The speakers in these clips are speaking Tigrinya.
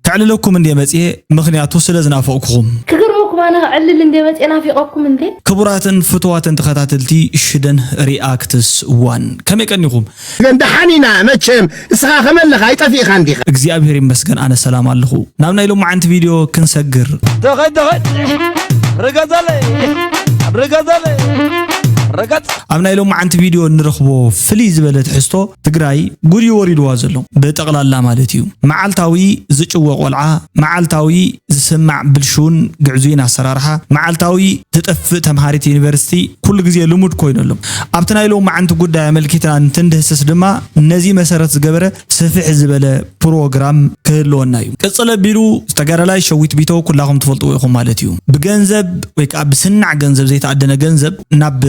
ከዕልለኩም እንድየ መጽየ፣ ምኽንያቱ ስለ ዝናፈቕኩኹም። ክገርመኩም፣ ኣነ ከዕልል እንድየ መጽየ፣ ናፊቐኩም እንድየ። ክቡራትን ፍቱዋትን ተኸታተልቲ ሽደን ሪኣክትስ ዋን፣ ከመይ ቀኒኹም? ግን ደሓን ኢና መቸም፣ እስኻ ከመለኻ ኣይጠፊእኻን ዲኻ? እግዚኣብሔር ይመስገን፣ ኣነ ሰላም ኣለኹ። ናብ ናይ ሎማዓንቲ ቪድዮ ክንሰግር። ተኸድ፣ ተኸድ። ርገጸለይ፣ ርገጸለይ፣ ርገጽ። ኣብ ናይ ሎማዓንቲ ቪድዮ እንረኽቦ ፍልይ ዝበለ ትሕዝቶ፣ ትግራይ ጉድ እዩ ወሪድዋ ዘሎ፣ ብጠቕላላ ማለት እዩ። መዓልታዊ ዝጭወ ቆልዓ፣ መዓልታዊ ዝስማዕ ብልሹን ግዕዙይን ኣሰራርሓ፣ መዓልታዊ ትጠፍእ ተምሃሪት ዩኒቨርሲቲ ኩሉ ግዜ ልሙድ ኮይኑ ኣሎ። ኣብቲ ናይ ሎማዓንቲ ጉዳይ ኣመልኪትና እንትንድህስስ ድማ፣ ነዚ መሰረት ዝገበረ ስፍሕ ዝበለ ፕሮግራም ክህልወና እዩ። ቅጽል ኣቢሉ፣ ዝተጋዳላይ ሸዊት ቢተው ኩላኹም ትፈልጥዎ ኢኹም ማለት እዩ። ብገንዘብ ወይ ከዓ ብስናዕ ገንዘብ፣ ዘይተኣደነ ገንዘብ ናብ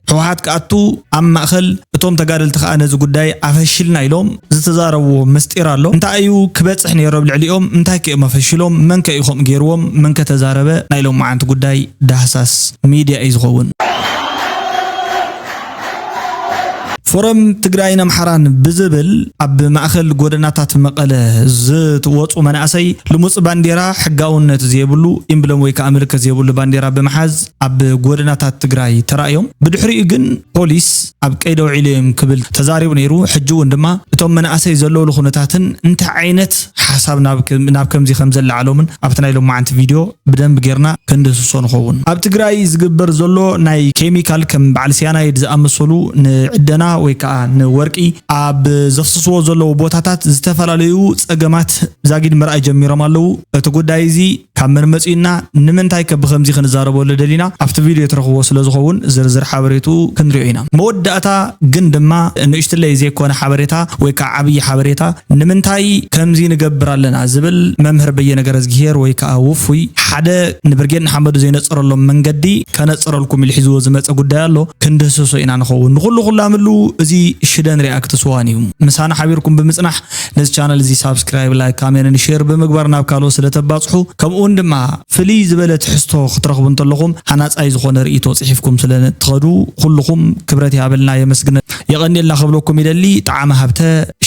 ህወሓት ክኣቱ፣ ኣብ ማእኸል እቶም ተጋደልቲ ከዓ ነዚ ጉዳይ ኣፈሽልና ኢሎም ዝተዛረብዎ ምስጢር ኣሎ። እንታይ እዩ ክበፅሕ ነይሩ ኣብ ልዕሊኦም? እንታይ ከ እዮም ኣፈሽሎም? መን ከ እዩ ከምኡ ገይርዎም? መን ከ ተዛረበ? ናይ ሎማዓንቲ ጉዳይ ዳህሳስ ሚድያ እዩ ዝኸውን። ፎረም ትግራይን ኣምሓራን ብዝብል ኣብ ማእኸል ጎደናታት መቐለ ዝወፁ መናእሰይ ልሙፅ ባንዴራ፣ ሕጋውነት ዘይብሉ ኢምብለም ወይ ከዓ ምልክት ዘይብሉ ባንዴራ ብምሓዝ ኣብ ጎደናታት ትግራይ ተራእዮም። ብድሕሪኡ ግን ፖሊስ ኣብ ቀይዲ ኣውዒሉ እዮም ክብል ተዛሪቡ ነይሩ። ሕጂ እውን ድማ እቶም መናእሰይ ዘለውሉ ኩነታትን እንታይ ዓይነት ሓሳብ ናብ ከ-፣ ናብ ከምዚ ከም ዘለዓሎምን ኣብቲ ናይ ሎማዓንቲ ቪድዮ ብደንብ ጌርና ክንድህስሶ ንኸውን። ኣብ ትግራይ ዝግበር ዘሎ ናይ ኬሚካል ከም በዓል ሲያናይድ ዝኣመሰሉ ንዕደና ወይ ከዓ ንወርቂ ኣብ ዘፍስስዎ ዘለዉ ቦታታት ዝተፈላለዩ ጸገማት ዛጊድ ምርኣይ ጀሚሮም ኣለዉ። እቲ ጉዳይ እዚ ካብ መን መጺኡና፣ ንምንታይ ከ ብኸምዚ ክንዛረበሉ ደሊና? ኣብቲ ቪድዮ ትረኽብዎ ስለ ዝኸውን ዝርዝር ሓበሬትኡ ክንሪኦ ኢና። መወዳእታ ግን ድማ ንእሽትለይ ዘይኮነ ሓበሬታ ወይ ከዓ ዓብዪ ሓበሬታ፣ ንምንታይ ከምዚ ንገብር ኣለና ዝብል መምህር በየነ ገረዝግሄር ወይ ከዓ ውፉይ ሓደ ንብርጌድ ንሓመዱ ዘይነጸረሎም መንገዲ ከነጽረልኩም ኢሉ ሒዝዎ ዝመጸ ጉዳይ ኣሎ። ክንድህስሶ ኢና ንኸውን። ንኹሉ ኩላምሉ እዚ ሽደን ሪኣክትስ ዋን እዩ። ምሳና ሓቢርኩም ብምጽናሕ ነዚ ቻነል እዚ ሳብስክራይብ፣ ላይክ፣ ካሜንት፣ ሼር ብምግባር ናብ ካልኦት ስለ ተባጽሑ፣ ከምኡ እውን ድማ ፍልይ ዝበለ ትሕዝቶ ክትረኽቡ እንተለኹም ሓናጻይ ዝኾነ ርእይቶ ጽሒፍኩም ስለ እትኸዱ ኩልኹም ክብረት ይሃበልና፣ የመስግነ፣ የቐንየልና ክብለኩም ይደሊ። ጠዓመ ሃብተ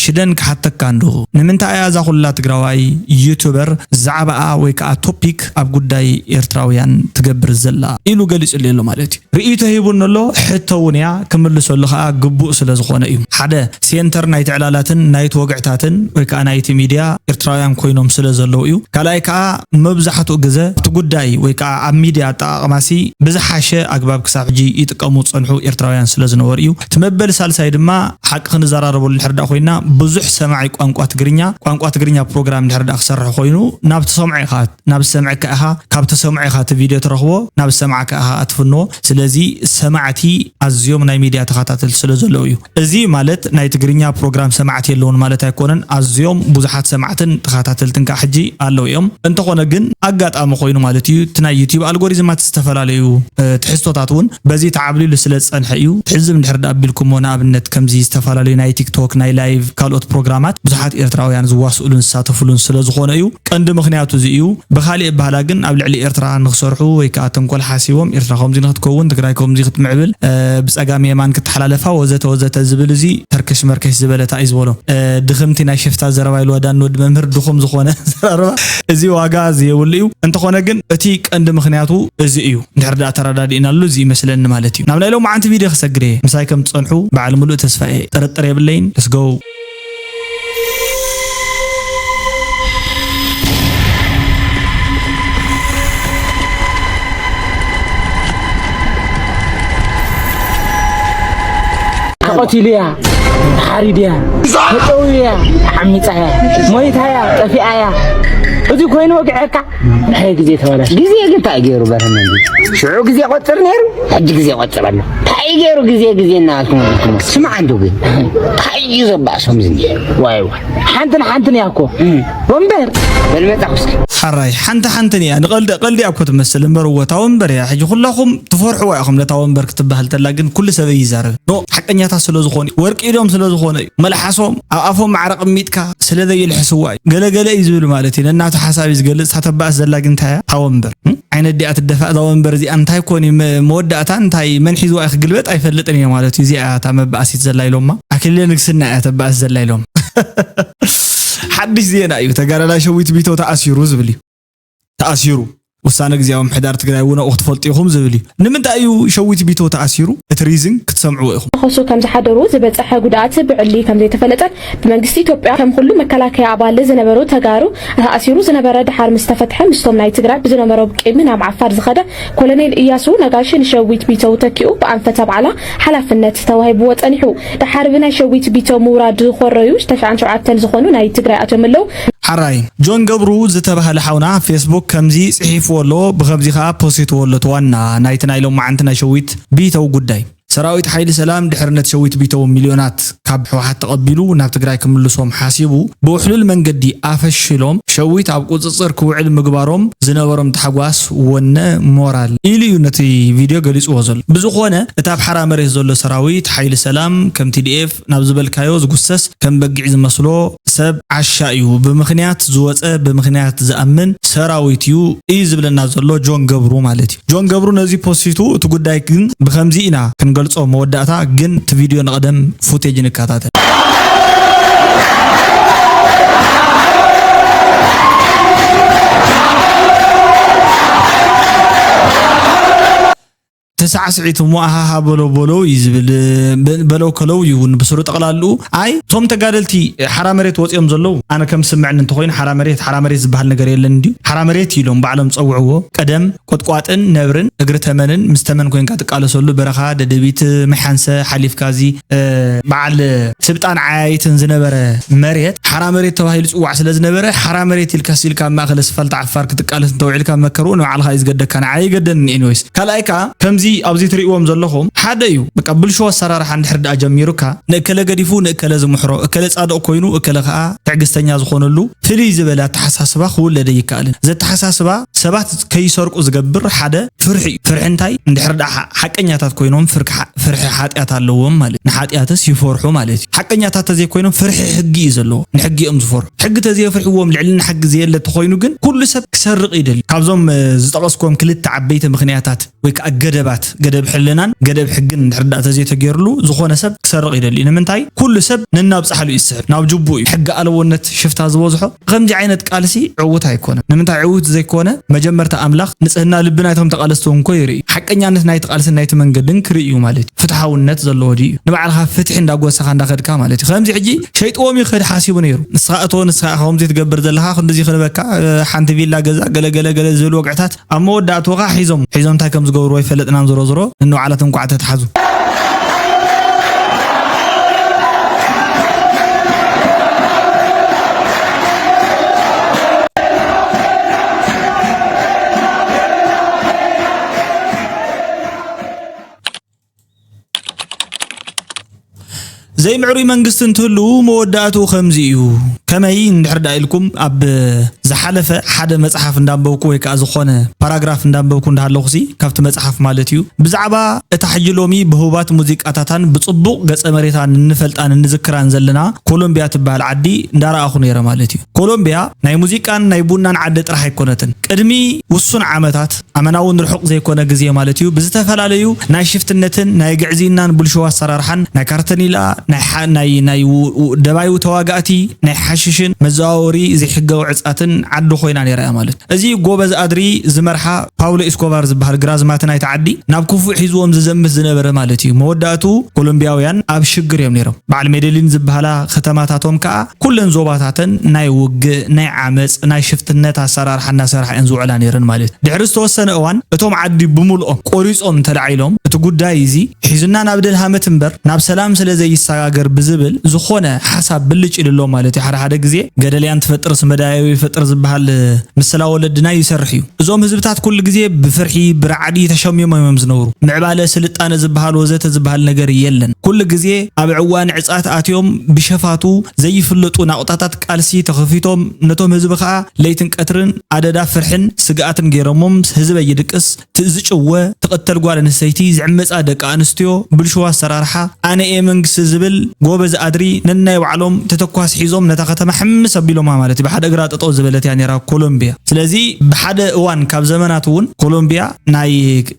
ሽደን ክሓተካ እንዶ፣ ንምንታይ እያ እዛ ኩላ ትግራዋይ ዩቱበር ዛዕባኣ ወይ ከዓ ቶፒክ ኣብ ጉዳይ ኤርትራውያን ትገብር ዘላ ኢሉ ገሊጹሉ ኣሎ ማለት እዩ። ርእይቶ ሂቡኒ ኣሎ፣ ሕቶ እውን እያ፣ ክምልሰሉ ከዓ ግቡእ ስለ ዝኾነ እዩ። ሓደ፣ ሴንተር ናይቲ ዕላላትን ናይቲ ወግዕታትን ወይ ከዓ ናይቲ ሚድያ ኤርትራውያን ኮይኖም ስለ ዘለዉ እዩ። ካልኣይ ከዓ መብዛሕትኡ ግዘ እቲ ጉዳይ ወይ ከዓ ኣብ ሚድያ ኣጠቓቕማሲ ብዝሓሸ ኣግባብ ክሳብ ሕጂ ይጥቀሙ ዝፀንሑ ኤርትራውያን ስለ ዝነበሩ እዩ። እቲ መበል ሳልሳይ ድማ ሓቂ ክንዘራረበሉ እንድሕር ደኣ ኮይና ብዙሕ ሰማዒ ቋንቋ ትግርኛ፣ ቋንቋ ትግርኛ ፕሮግራም እንድሕር ደኣ ክሰርሕ ኮይኑ ናብ ትሰምዖ ኢኻ፣ ናብ ዝሰምዐካ ኢኻ፣ ካብ ተሰምዖ ኢኻ እቲ ቪድዮ ትረኽቦ፣ ናብ ዝሰማዕካ ኢኻ ኣትፍንዎ። ስለዚ ሰማዕቲ ኣዝዮም ናይ ሚድያ ተኸታተልቲ ስለ ዘለዉ እዩ። እዚ ማለት ናይ ትግርኛ ፕሮግራም ሰማዕቲ የለውን ማለት ኣይኮነን። ኣዝዮም ብዙሓት ሰማዕትን ተኸታተልትን ከዓ ሕጂ ኣለዉ እዮም። እንተኾነ ግን ኣጋጣሚ ኮይኑ ማለት እዩ፣ እቲ ናይ ዩቲዩብ ኣልጎሪዝማት ዝተፈላለዩ፣ እ፣ ትሕዝቶታት እውን በዚ ተዓብሊሉ ስለ ዝጸንሐ እዩ። ትሕዝብ እንድሕር ደኣ ኣቢልኩሞ፣ ንኣብነት ከምዚ ዝተፈላለዩ ናይ ቲክቶክ፣ ናይ ላይቭ፣ ካልኦት ፕሮግራማት ብዙሓት ኤርትራውያን ዝዋስኡሉን ዝሳተፉሉን ስለ ዝኾነ እዩ። ቀንዲ ምኽንያቱ እዚ እዩ። ብኻሊእ ኣበሃህላ ግን ኣብ ልዕሊ ኤርትራ ንኽሰርሑ ወይ ከዓ ተንኮል ሓሲቦም ኤርትራ ከምዚ ንኽትከውን፣ ትግራይ ከምዚ ክትምዕብል፣ እ፣ ብጸጋም የማን ክትሓላለፋ ወዘተ ወዘተ ዝብል እዚ ተርከሽ መርከሽ ዝበለ እንታይ እዩ ዝበሎ? እ፣ ድኽምቲ ናይ ሽፍታ ዘረባ ኢልዋ ዳኒ ወዲ መምህር ድኹም ዝኾነ ዘረባ እዚ ዋጋ እዚ የብሉ እዩ። እንተኾነ ግን እቲ ቀንዲ ምኽንያቱ እዚ እዩ። እንድሕር ደኣ ተረዳዲእናሉ እዚ ይመስለኒ ማለት እዩ። ናብ ናይ ሎማዓንቲ ቪድዮ ክሰግር እየ። ምሳይ ከም ትጸንሑ በዓል ምሉእ ተስፋ እየ። ጥርጥር የብለይን። Let's go። ተቐቲሉ እያ፣ ተሓሪዱ እያ፣ ተጨውዩ እያ፣ ተዓሚፃ እያ፣ ሞይታ እያ፣ ጠፊኣ እያ። እዚ ኮይኑ ወግዐካ፣ እንታይ ግዜ ተበላሽ። ግዜ ግን እንታይ ገይሩ በርሀ መንግስቲ? ሽዑ ግዜ ቆጽር ነይሩ፣ ሕጂ ግዜ ቆጽር ኣሎ። እንታይ ገይሩ ግዜ፣ ግዜ እናበልኩም ኣለኩም? ስማዕ እንዶ ግን፣ እንታይ እዩ ዘባእሶም ዝኒሄ? ዋይ ዋይ። ሓንቲ ንሓንቲ እያ እኮ። እም። ወንበር። በል መጻኹ እስኪ። ሓራይ፣ ሓንቲ ሓንቲ እያ። ንቐልዲ፣ ቀልዲ እያ እኮ ትመስል እምበር፣ እወ፣ እታ ወንበር እያ። ሕጂ ኩላኹም ትፈርሕዋ ኢኹም ነታ ወንበር ክትበሃል ተላ፣ ግን ኩሉ ሰብ ይዛረብ። ኖ፣ ሓቀኛታት ስለ ዝኾኑ፣ ወርቂ ኢዶም ስለ ዝኾነ እዩ። መልሓሶም ኣብ ኣፎም ማዕረ ቅሚጥካ ስለ ዘየልሕስዋ እዩ። ገለ ገለ እዩ ዝብል ማለት እዩ። ነናቱ ሓሳብ እዩ ዝገልጽ። እታ ተባእስ ዘላ ግን እንታይ እያ? እታ ወንበር። እም? ዓይነት ዲኣ ትደፋእ እዛ ወንበር እዚኣ? እንታይ ኮን እዩ መ-፣ መወዳእታ እንታይ መን ሒዝዋ እዩ ክግልበጥ ኣይፈልጥን እየ ማለት እዩ። እዚኣ እያ እታ መባእሲት ዘላ ኢሎማ። ኣክሊለ ንግስና እያ ተባእስ ዘላ ኢሎም። ሓድሽ ዜና እዩ። ተጋዳላይ ሸዊት ቢተው ተኣሲሩ ዝብል እዩ። ተኣሲሩ። ውሳነ ግዜያዊ ምሕዳር ትግራይ እውን ኣብኡ ክትፈልጡ ኢኹም ዝብል እዩ። ንምንታይ እዩ ሸዊት ቢተው ተኣሲሩ? እቲ ሪዝን ክትሰምዕዎ ኢኹም። ተኾሱ ከም ዝሓደሩ ዝበፀሐ ጉድኣት ብዕሊ ከም ዘይተፈለጠ ብመንግስቲ ኢትዮጵያ ከም ኩሉ መከላከያ ኣባል ዝነበሩ ተጋሩ ተኣሲሩ ዝነበረ ድሓር ምስ ተፈትሐ ምስቶም ናይ ትግራይ ብዝነበሮ ቂም ናብ ዓፋር ዝኸደ ኮሎኔል እያሱ ነጋሽ ንሸዊት ቢተው ተኪኡ ብኣንፈት ኣብዓላ ሓላፍነት ተዋሂብዎ ጸኒሑ። ድሓር ብናይ ሸዊት ቢተው ምውራድ ዝኾረዩ ተሽዓን ሸውዓተን ዝኾኑ ናይ ትግራይ ኣትዮም ኣለዉ። ሓራይ ጆን ገብሩ ዝተባህለ ሓውና ፌስቡክ ከምዚ ጽሒፍዎ ኣሎ፣ ብኸምዚ ኸኣ ፖስት ይትዎ ኣሎ። እቲ ዋና ናይቲ ናይ ሎማዓንቲ ናይ ሸዊት ቢተው ጉዳይ ሰራዊት ሓይሊ ሰላም ድሕርነት ሸዊት ቢተው ሚልዮናት ካብ ሕወሓት ተቐቢሉ ናብ ትግራይ ክምልሶም ሓሲቡ ብውሕሉል መንገዲ ኣፈሽሎም ሸዊት ኣብ ቁፅፅር ክውዕል ምግባሮም ዝነበሮም ታሕጓስ ወነ ሞራል ኢሉ እዩ ነቲ ቪድዮ ገሊፅዎ ዘሎ። ብዝኾነ እቲ ኣብ ሓራ መሬት ዘሎ ሰራዊት ሓይሊ ሰላም ከም ቲዲኤፍ ናብ ዝበልካዮ ዝጉሰስ ከም በጊዕ ዝመስሎ ሰብ ዓሻ እዩ። ብምኽንያት ዝወፀ ብምኽንያት ዝኣምን ሰራዊት እዩ እዩ ዝብለና ዘሎ ጆን ገብሩ ማለት እዩ። ጆን ገብሩ ነዚ ፖስቱ እቲ ጉዳይ ግን ብኸምዚ ኢና ክንገልፆ መወዳእታ ግን እቲ ቪድዮ ንቐደም ፉቴጅ ንከታተል። ተሳዕስዒት እሞ ኣሃሃ በሎ በሎ እዩ ዝብል። በ- በለው ከለው እዩ እውን ብስሩ ጠቕላልኡ። ኣይ እቶም ተጋደልቲ ሓራ መሬት ወፂኦም ዘለዉ ኣነ ከም ዝስምዐኒ እንተኮይኑ ሓራ መሬት ሓራ መሬት ዝበሃል ነገር የለን እንድዩ። ሓራ መሬት እዩ ኢሎም ባዕሎም ፀውዕዎ። ቀደም ቆጥቋጥን ነብርን እግሪ ተመንን ምስ ተመን ኮይንካ ትቃለሰሉ በረኻ ደደቢት መሓንሰ ሓሊፍካ እዚ በዓል ስብጣን ዓያይትን ዝነበረ መሬት ሓራ መሬት ተባሂሉ ዝፅዋዕ ስለ ዝነበረ ሓራ መሬት ኢልካ ሲልካ ኣብ ማእኸል ኣስፋልት ዓፋር ክትቃለስ እንተውዒልካ መከርኡ ንባዕልኻ እዩ ዝገደካ ንዓይ ይገደኒ። Anyways ካልኣይ ከዓ ከምዚ ኣብዚ ትርእይዎም ዘለኹም ሓደ እዩ በቃ ብልሹ ኣሰራርሓ እንድሕር ደኣ ጀሚሩካ ንእከለ ገዲፉ ንእከለ ዝምሕሮ እከለ ፃድቕ ኮይኑ እከለ ከዓ ትዕግስተኛ ዝኾነሉ ፍልይ ዝበለ ኣተሓሳስባ ክውለድ ኣይከኣልን። ዘተሓሳስባ ሰባት ከይሰርቁ ዝገብር ሓደ ፍርሒ እዩ። ፍርሒ እንታይ እንድሕር ደኣ ሓቀኛታት ኮይኖም ፍርሒ ሓጢኣት ኣለዎም ማለት ንሓጢኣትስ ይፈርሑ ማለት እዩ። ሓቀኛታት ተዘይኮይኖም ፍርሒ ሕጊ እዩ ዘለዎ ንሕጊ እዮም ዝፈርሑ። ሕጊ ተዘየፍርሕዎም ልዕልና ሕጊ ዘየለ ተኮይኑ ግን ኩሉ ሰብ ክሰርቕ ይደሊ። ካብዞም ዝጠቐስክዎም ክልተ ዓበይቲ ምኽንያታት ወይ ከዓ ገደባት ገደብ ሕልናን ገደብ ሕግን እንድሕር ደኣ ተዘይተገይርሉ ዝኾነ ሰብ ክሰርቕ ይደሊ። ንምንታይ ኩሉ ሰብ ነናብ ፃሕሉ እዩ ዝስሕብ ናብ ጅቡ እዩ። ሕጊ ኣለዎነት ሽፍታ ዝበዝሖ ከምዚ ዓይነት ቃልሲ ዕዉት ኣይኮነን። ንምንታይ ዕዉት ዘይኮነ መጀመርታ ኣምላኽ ንፅህና ልቢ ናይቶም ተቓለስቲ እውን ኮ ይርኢ ሓቀኛነት ናይቲ ቃልስን ናይቲ መንገድን ክርኢ እዩ ማለት እዩ። ፍትሓውነት ዘለዎ ድዩ ንባዕልኻ ፍትሒ እንዳጎሰኻ እንዳኸድካ ማለት እዩ። ከምዚ ሕጂ ሸይጥዎም ይኽእል ሓሲቡ ነይሩ ንስኻ እቶ ንስኻ ከምዚ ትገብር ዘለኻ ክንድዚ ክንበካ ሓንቲ ቪላ ገዛ ገለገለ ገለ ዝብል ወግዕታት ኣብ መወዳእትኡ ከዓ ሒዞም ሒዞም እንታይ ከም ዝገብሩ ኣይፈለጥናን። ዝሮ ዝሮ ንንባዕላት እንኳዕ ተትሓዙ። ዘይምዕሩይ መንግስቲ እንትህሉ መወዳእትኡ ከምዚ እዩ። ከመይ እንድሕር ደኣ ኢልኩም ኣብ ዝሓለፈ ሓደ መፅሓፍ እንዳንበብኩ ወይ ከዓ ዝኾነ ፓራግራፍ እንዳንበብኩ እንዳሃለኹሲ ካብቲ መፅሓፍ ማለት እዩ ብዛዕባ እታ ሕጂ ሎሚ ብህቡባት ሙዚቃታታን ብፅቡቕ ገፀ መሬታን እንፈልጣን እንዝክራን ዘለና ኮሎምቢያ ትበሃል ዓዲ እንዳረኣኹ ነይረ ማለት እዩ። ኮሎምቢያ ናይ ሙዚቃን ናይ ቡናን ዓዲ ጥራሕ ኣይኮነትን። ቅድሚ ውሱን ዓመታት ኣመናውን ርሑቕ ዘይኮነ ግዜ ማለት እዩ ብዝተፈላለዩ ናይ ሽፍትነትን ናይ ግዕዝይናን ብልሽው ኣሰራርሓን ናይ ካርተኒላ ናይ ደባዩ ተዋጋእቲ ናይ ሓሽሽን መዘዋወሪ ዘይሕጋዊ ዕፃትን ዓዲ ኮይና ነይራ እያ ማለት እዩ። እዚ ጎበዝ ኣድሪ ዝመርሓ ፓውሎ ኢስኮባር ዝበሃል ግራዝማቲ ናይቲ ዓዲ ናብ ክፉእ ሒዝዎም ዝዘምት ዝነበረ ማለት እዩ። መወዳእቱ ኮሎምቢያውያን ኣብ ሽግር እዮም ነይሮም። በዓል ሜደሊን ዝበሃላ ከተማታቶም ከዓ ኩለን ዞባታተን ናይ ውግእ ናይ ዓመፅ ናይ ሽፍትነት ኣሰራርሓ እናሰርሓ እየን ዝውዕላ ነይረን ማለት እዩ። ድሕሪ ዝተወሰነ እዋን እቶም ዓዲ ብምልኦም ቆሪፆም እንተለዓይሎም እቲ ጉዳይ እዚ ሒዙና ናብ ደልሃመት እምበር ናብ ሰላም ስለ ዘይሰጋገር ብዝብል ዝኾነ ሓሳብ ብልጭ ኢልሎም ማለት እዩ። ሓደ ሓደ ግዜ ገደልያን ትፈጥርስ መዳያዊ ይፈጥር ዝበሃል ምስላ ወለድና ይሰርሕ እዩ። እዞም ህዝብታት ኩሉ ግዜ ብፍርሒ ብራዕዲ ተሸሚሞም እዮም ዝነብሩ። ምዕባለ ስልጣነ ዝበሃል ወዘተ ዝበሃል ነገር የለን። ኩሉ ግዜ ኣብ ዕዋን ዕፃት ኣትዮም ብሸፋቱ ዘይፍለጡ ናቑጣታት ቃልሲ ተኸፊቶም ነቶም ህዝቢ ከዓ ለይትን ቀትርን ኣደዳ ፍርሕን ስግኣትን ገይሮሞም ህዝበይ ይድቅስ ትዝጭወ ትቕተል ጓል ኣንስተይቲ ዝዕመፃ ደቂ ኣንስትዮ ብልሽው ኣሰራርሓ ኣነ እየ መንግስቲ ዝብል ጎበዝ ኣድሪ ነናይ ባዕሎም ተተኳስ ሒዞም ነታ ከተማ ሕምስ ኣቢሎማ ማለት እዩ። ብሓደ እግራ ጠጠው ዝበለ ማለት እያ ነይራ ኮሎምቢያ። ስለዚ ብሓደ እዋን ካብ ዘመናት እውን ኮሎምቢያ ናይ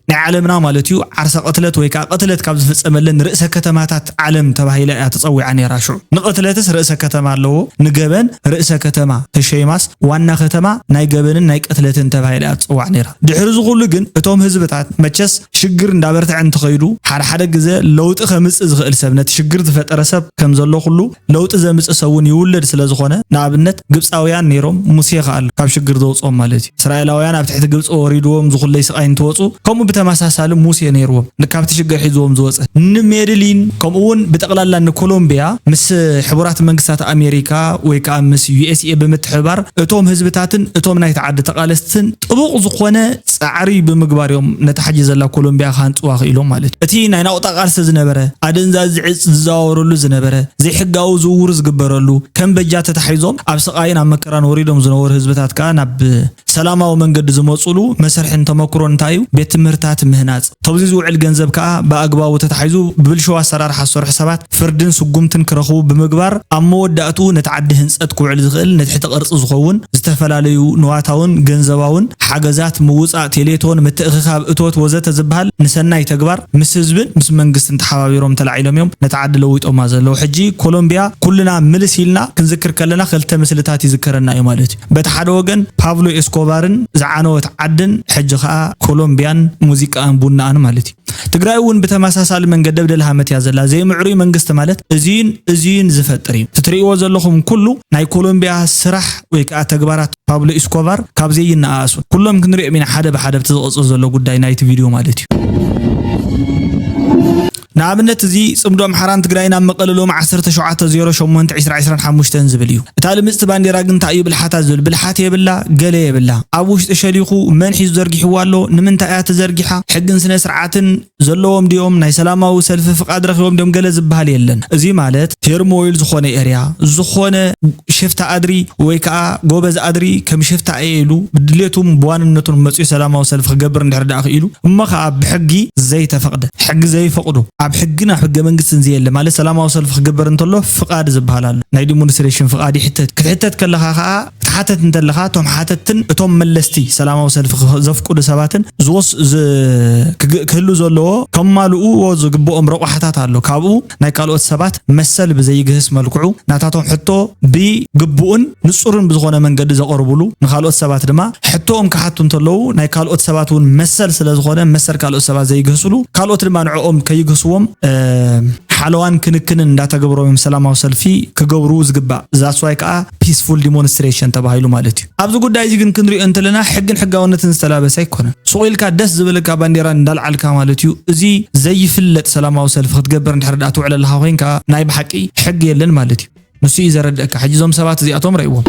ናይ ዓለምና ማለት እዩ ዓርሰ ቅትለት ወይ ከዓ ቅትለት ካብ ዝፍፀመለን ርእሰ ከተማታት ዓለም ተባሂላ እያ ተፀዊዓ ነይራ። ሽዑ ንቅትለትስ ርእሰ ከተማ ኣለዎ፣ ንገበን ርእሰ ከተማ ተሸይማስ ዋና ከተማ ናይ ገበንን ናይ ቅትለትን ተባሂላ እያ ትፅዋዕ ነይራ። ድሕሪ እዚ ኩሉ ግን እቶም ህዝብታት መቸስ ሽግር እንዳበርትዐ እንተኸይዱ ሓደ ሓደ ግዜ ለውጢ ከምፅእ ዝኽእል ሰብ፣ ነቲ ሽግር ዝፈጠረ ሰብ ከም ዘሎ ኩሉ ለውጢ ዘምፅእ ሰብ እውን ይውለድ ስለ ዝኾነ፣ ንኣብነት ግብፃውያን ነይሮም፣ ሙሴ ከኣ ኣሎ ካብ ሽግር ዘውፅኦም ማለት እዩ። እስራኤላውያን ኣብ ትሕቲ ግብፂ ወሪድዎም ዝኹለይ ስቓይ እንትወፁ፣ ከምኡ ብተመሳሳሊ ሙሴ ነይርዎም፣ ን- ካብቲ ሽግር ሒዝዎም ዝወፀ። ንሜድሊን ከምኡ እውን ብጠቕላላ ንኮሎምቢያ ምስ ሕቡራት መንግስታት ኣሜሪካ ወይ ከዓ ምስ ዩ ኤስ ኤ ብምትሕብባር እቶም ህዝብታትን እቶም ናይቲ ዓዲ ተቓለስትን ጥቡቕ ዝኾነ ፃዕሪ ብምግባር እዮም ነታ ሕጂ ዘላ ኮሎምቢያ ክሃንፅዋ ክኢሎም ማለት እዩ። እቲ ናይ ናቑጣ ቃልሲ ዝነበረ፣ ኣደንዛዚ ዕፅ ዝዘዋወረሉ ዝነበረ፣ ዘይሕጋዊ ዝውውር ዝግበረሉ፣ ከም በጃ ተታሒዞም ኣብ ስቓይን ኣብ መከራን ወሪዶም ዝነበሩ ህዝብታት ከዓ ናብ ሰላማዊ መንገዲ ዝመፁሉ መሰርሕን ተመክሮን እንታይ እዩ? ቤት ትምህርታት ምህናፅ። ካብዚ ዝውዕል ገንዘብ ከዓ ብኣግባቡ ተታሒዙ ብብልሽው ኣሰራርሓ ዝሰርሑ ሰባት ፍርድን ስጉምትን ክረኽቡ ብምግባር ኣብ መወዳእትኡ ነቲ ዓዲ ህንፀት ክውዕል ዝኽእል ንትሕቲ ቅርፂ ዝኸውን ዝተፈላለዩ ንዋታውን ገንዘባውን ሓገዛት ምውፃእ፣ ቴሌቶን፣ ምትእኽኻብ እቶት ወዘተ ዝበሃል ንሰናይ ተግባር ምስ ህዝብን ምስ መንግስትን ተሓባቢሮም ተላዒሎም እዮም ነቲ ዓዲ ለዊጦማ ዘለዉ። ሕጂ ኮሎምቢያ ኩልና ምልስ ኢልና ክንዝክር ከለና ክልተ ምስልታት ይዝከረና እዩ ማለት እዩ። በቲ ሓደ ወገን ፓብሎ ኤስኮባርን ዝዓነወት ዓድን ሕጂ ከዓ ኮሎምቢያን ሙዚቃኣን ቡናኣን ማለት እዩ። ትግራይ እውን ብተመሳሳሊ መንገዲ ኣብ ደልሃመት እያ ዘላ። ዘይምዕሩይ መንግስቲ ማለት እዚን እዚን ዝፈጥር እዩ። ትትርእይዎ ዘለኹም ኩሉ ናይ ኮሎምቢያ ስራሕ ወይ ከዓ ተግባራት ፓብሎ ኢስኮባር ካብ ዘይነኣኣሱ ኩሎም ክንሪኦም ኢና ሓደ ብሓደ ኣብቲ ዝቕፅል ዘሎ ጉዳይ ናይቲ ቪድዮ ማለት እዩ። ንኣብነት እዚ ፅምዶ ኣምሓራን ትግራይን ኣብ መቐለ ሎም ዓሰርተ ሸውዓተ ዜሮ ሸሞንተ ዕስራ ዕስራን ሓሙሽተን ዝብል እዩ። እታ ልምፅቲ ባንዴራ ግን እንታይ እዩ ብልሓታ ዝብል ብልሓት የብላ፣ ገለ የብላ። ኣብ ውሽጢ ሸሊኹ መን ሒዙ ዘርጊሕዋ ኣሎ፣ ንምንታይ እያ ተዘርጊሓ፣ ሕግን ስነ ስርዓትን ዘለዎም ድዮም፣ ናይ ሰላማዊ ሰልፊ ፍቓድ ረኺቦም ድዮም ገለ ዝበሃል የለን። እዚ ማለት ቴርሞይል ዝኾነ ኤርያ ዝኾነ ሽፍታ ኣድሪ ወይ ከዓ ጎበዝ ኣድሪ ከም ሽፍታ እየ ኢሉ ብድሌቱን ብዋንነቱን መፅኡ ሰላማዊ ሰልፊ ክገብር እንድሕር ደኣ ክኢሉ እሞ ከዓ ብሕጊ ዘይተፈቕደ ሕጊ ዘይፈቕዶ ኣብ ሕግን ኣብ ሕገ መንግስትን ዘየለ ማለት ሰላማዊ ሰልፊ ክግበር እንተሎ ፍቓድ ዝበሃል ኣሎ። ናይ ዲሞንስትሬሽን ፍቓድ ይሕተት። ክትሕተት ከለኻ ከዓ ትሓተት እንተለኻ እቶም ሓተትን እቶም መለስቲ ሰላማዊ ሰልፊ ዘፍቅዱ ሰባትን ዝወስ ክህሉ ዘለዎ ከማልእዎ ዝግብኦም ረቋሕታት ኣሎ። ካብኡ ናይ ካልኦት ሰባት መሰል ብዘይግህስ መልክዑ ናታቶም ሕቶ ብግቡእን ንጹርን ብዝኾነ መንገዲ ዘቐርቡሉ፣ ንኻልኦት ሰባት ድማ ሕቶኦም ክሓቱ እንተለዉ ናይ ካልኦት ሰባት እውን መሰል ስለ ዝኾነ መሰል ካልኦት ሰባት ዘይግህስሉ ካልኦት ድማ ንዕኦም ከይግህስዎም ሓለዋን ክንክንን እንዳተገብሮም እዮም ሰላማዊ ሰልፊ ክገብሩ ዝግባእ። ዛስዋይ ከዓ ፒስፉል ዲሞንስትሬሽን ተባሂሉ ማለት እዩ። ኣብዚ ጉዳይ እዚ ግን ክንሪኦ እንተለና ሕግን ሕጋውነትን ዝተላበሰ ኣይኮነን። ሱቕ ኢልካ ደስ ዝብልካ ባንዴራ እንዳልዓልካ ማለት እዩ። እዚ ዘይፍለጥ ሰላማዊ ሰልፊ ክትገብር እንድሕር ደኣ ትውዕል ኣለኻ ኮይንካ ናይ ብሓቂ ሕጊ የለን ማለት እዩ። ንሱ እዩ ዘረድእካ። ሕጂ እዞም ሰባት እዚኣቶም ረእይዎም።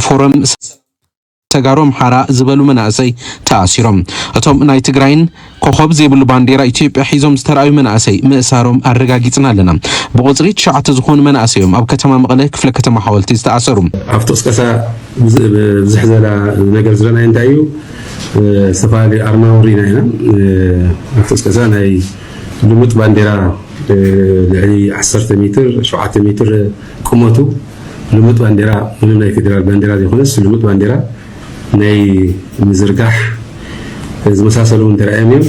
ፎረም ተጋሩ ኣምሓራ ዝበሉ መናእሰይ ተኣሲሮም። እቶም ናይ ትግራይን ኮኾብ ዘይብሉ ባንዴራ ኢትዮጵያ ሒዞም ዝተረኣዩ መናእሰይ ምእሳሮም ኣረጋጊፅና ኣለና። ብቑፅሪ ትሽዓተ ዝኾኑ መናእሰይ እዮም ኣብ ከተማ መቐለ ክፍለ ከተማ ሓወልቲ ዝተኣሰሩ። ኣብቲ ቅስቀሳ ብዝሕ ዘላ ነገር ዝረናይ እንታይ እዩ? ዝተፈላለዩ ኣርማዊ ርኢና ኢና። ኣብቲ ቅስቀሳ ናይ ልሙጥ ባንዴራ ልዕሊ ዓሰርተ ሜትር ሸውዓተ ሜትር ቁመቱ ልሙጥ ባንዴራ ምንም ናይ ፌደራል ባንዴራ ዘይኮነስ ልሙጥ ባንዴራ ናይ ምዝርጋሕ ዝመሳሰሉ እውን ተራእዮም እዮም።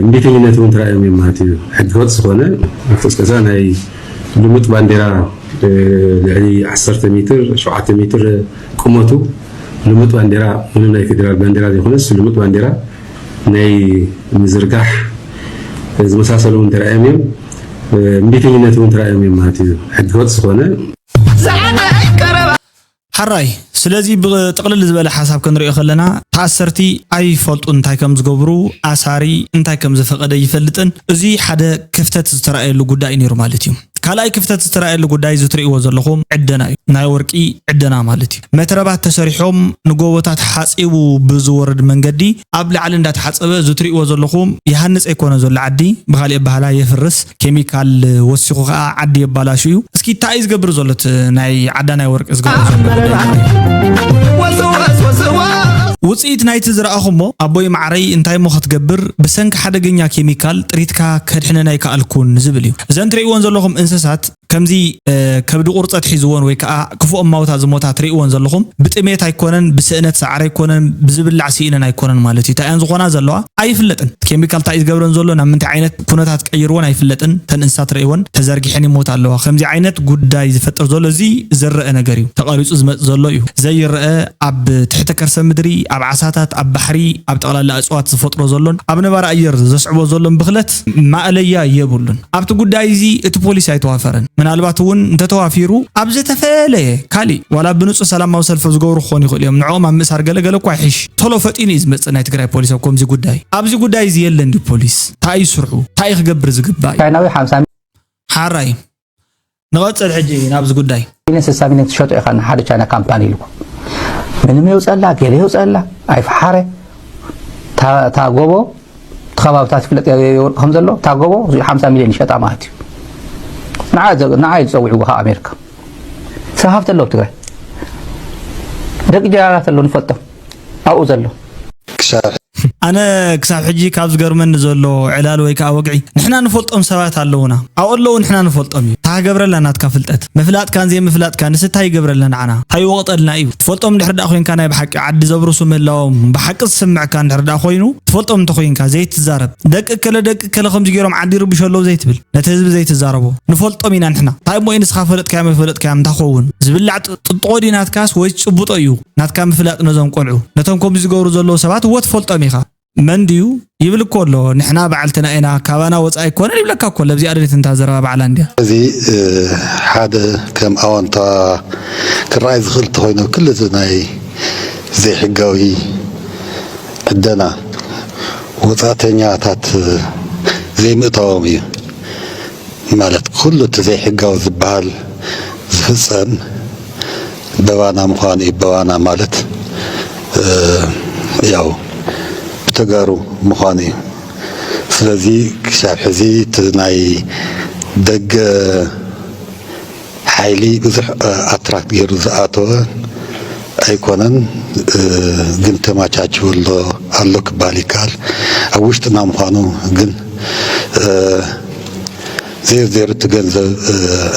እምቢተኝነት እውን ተራእዮም እዮም ማለት እዩ። ሕገወጥ ዝኾነ ኣብ ቅስቀሳ ናይ ልሙጥ ባንዴራ ልዕሊ ዓሰርተ ሜትር ሸውዓተ ሜትር ቁመቱ ልሙጥ ባንዴራ ምንም ናይ ፌደራል ባንዴራ ዘይኮነስ ልሙጥ ባንዴራ ናይ ምዝርጋሕ ዝመሳሰሉ እውን ተራእዮም እዮም። እምቢተኝነት እውን ተራእዮም እዮም ማለት እዩ። ሕገወጥ ዝኾነ ሓራይ ስለዚ ብጥቕልል ዝበለ ሓሳብ ክንሪኦ ከለና ተኣሰርቲ ኣይፈልጡ እንታይ ከም ዝገብሩ ኣሳሪ እንታይ ከም ዝፈቐደ ይፈልጥን እዚ ሓደ ክፍተት ዝተረኣየሉ ጉዳይ ነይሩ ማለት እዩ። ካልኣይ ክፍተት ዝተራእየሉ ጉዳይ እዚ ትርእይዎ ዘለኹም ዕደና እዩ። ናይ ወርቂ ዕደና ማለት እዩ። መትረባት ተሰሪሖም ንጎቦታት ሓጺቡ ብዝወርድ መንገዲ ኣብ ላዕሊ እንዳተሓጸበ እዚ ትርእይዎ ዘለኹም ይሃንጽ ኣይኮነ ዘሎ ዓዲ፣ ብኻሊእ ኣበሃህላ የፍርስ፣ ኬሚካል ወሲኹ ከኣ ዓዲ የባላሹ እዩ። እስኪ እንታይ እዩ ዝገብር ዘሎ እቲ ናይ ዓዳናይ ወርቂ ዝገብር ዘሎ ጉዳይ? ውጽኢት ናይቲ ዝረኣኹሞ ኣቦይ ማዕረይ እንታይ እሞ ክትገብር ብሰንኪ ሓደገኛ ኬሚካል ጥሪትካ ከድሕነን ኣይከኣልኩን ዝብል እዩ። እዘን ትርእይወን ዘለኹም እንስሳት ከምዚ ከብዲ ቁርፀት ሒዝወን ወይ ከዓ ክፉእ እማውታ ዝሞታ ትርእይወን ዘለኹም ብጥሜት ኣይኮነን፣ ብስእነት ሰዓር ኣይኮነን፣ ብዝብላዕ ስኢነን ኣይኮነን ማለት እዩ። እንታይ እየን ዝኾና ዘለዋ ኣይፍለጥን። ኬሚካል እንታይ እዩ ዝገብረን ዘሎ፣ ናብ ምንታይ ዓይነት ኩነታት ቀይርወን ኣይፍለጥን። ተን እንስሳ ትርእይወን ተዘርጊሐን ይሞታ ኣለዋ። ከምዚ ዓይነት ጉዳይ ዝፈጥር ዘሎ እዚ ዝረአ ነገር እዩ። ተቐሪፁ ዝመፅ ዘሎ እዩ። ዘይረአ ኣብ ትሕቲ ከርሰ ምድሪ፣ ኣብ ዓሳታት፣ ኣብ ባሕሪ፣ ኣብ ጠቕላላ እፅዋት ዝፈጥሮ ዘሎን ኣብ ነባሪ ኣየር ዘስዕቦ ዘሎን ብኽለት ማእለያ የብሉን። ኣብቲ ጉዳይ እዚ እቲ ፖሊስ ኣይተዋፈረን። ምናልባት እውን እንተተዋፊሩ ኣብ ዝተፈለየ ካሊእ ዋላ ብንጹህ ሰላማዊ ሰልፊ ዝገብሩ ክኾኑ ይኽእሉ እዮም። ንዕኦም ኣብ ምእሳር ገለ ገለ እኳ ይሕሽ። ቶሎ ፈጢኑ እዩ ዝመጽእ ናይ ትግራይ ፖሊስ ኣብ ከምዚ ጉዳይ። ኣብዚ ጉዳይ እዚ የለን ድዩ ፖሊስ? እንታይ እዩ ስርሑ? እንታይ እዩ ክገብር ዝግባእ እዩ? ቻይናዊ ሓምሳ ሓራይ ንቐጽል ሕጂ ናብዚ ጉዳይ። ሚሊዮን ስልሳ ሚሊዮን ትሸጦ ኢኻ ንሓደ ቻይና ካምፓኒ ኢልኩ። ምንም የውፀላ ገለ የውፀላ ኣይፈሓረ። እታ ጎቦ እቲ ከባብታት ይፍለጥ የወርቂ ከም ዘሎ እታ ጎቦ እዚኡ ሓምሳ ሚሊዮን ይሸጣ ማለት እዩ። ንዓ እዩ ዝፀውዕዎ ካብ ኣሜሪካ። ሰብ ሃፍቲ ኣለዎ ኣብ ትግራይ። ደቂ ጀነራላት ኣለዉ ንፈልጦም ኣብኡ ዘሎ። ክሻብ ኣነ ክሳብ ሕጂ ካብ ዝገርመኒ ዘሎ ዕላል ወይ ከዓ ወግዒ ንሕና ንፈልጦም ሰባት ኣለዉና። ኣብኡ ኣለዉ ንሕና ንፈልጦም እዩ። እንታይ ክገብረልና ናትካ ፍልጠት? ምፍላጥካን ዘይምፍላጥካን ንስ እንታይ ይገብረልና ንዓና? እንታይ ይወቕጠልና እዩ? ትፈልጦም እንድሕር ደኣ ኮይንካ ናይ ብሓቂ ዓዲ ዘብርሱ ምህላዎም ብሓቂ ዝስምዕካ እንድሕር ደኣ ኮይኑ ትፈልጦም እንተኾይንካ ዘይትዛረብ። ደቂ እከለ ደቂ እከለ ከምዚ ገይሮም ዓዲ ይርብሹ ኣለዉ ዘይትብል። ነቲ ህዝቢ ዘይትዛረቦ። ንፈልጦም ኢና ንሕና። እንታይ እሞ እዩ ንስኻ ፈለጥካዮም ኣይፈለጥካዮም እንታይ ክኸውን? ዝብላዕ ጥ- ጥጥቖ ድዩ ናትካስ ወይስ ጭቡጦ እዩ? ናትካ ምፍላጥ ነዞም ቆልዑ። ነቶም ከምዚ ዝገብሩ ዘለዉ ሰባት እወ ትፈልጦም ኢኻ። መን ድዩ ይብል እኮ ኣሎ። ንሕና ባዕልትና ኢና ካባና ወፃኢ ኣይኮነን ይብለካ እኮ ኣሎ። ኣብዚኣ ድሌት እንታ ዘረባ ባዕላ እንድያ። እዚ ሓደ ከም ኣወንታ ክረኣይ ዝኽእል እንተኾይኑ ኣብ ክሊ እዚ ናይ ዘይሕጋዊ ዕደና ወፃእተኛታት ዘይምእታዎም እዩ። ማለት ኩሉ እቲ ዘይሕጋዊ ዝበሃል ዝፍፀም በባና ምዃኑ እዩ። በባና ማለት ያው ብተጋሩ ምዃኑ እዩ። ስለዚ ክሳብ ሕዚ እቲ ናይ ደገ ሓይሊ ብዙሕ ኣትራክት ገይሩ ዝኣተወ ኣይኮነን። ግን ተማቻችዎ ኣሎ ኣሎ ክበሃል ይከኣል። ኣብ ውሽጥና ምዃኑ ግን ዘይርዜር እቲ ገንዘብ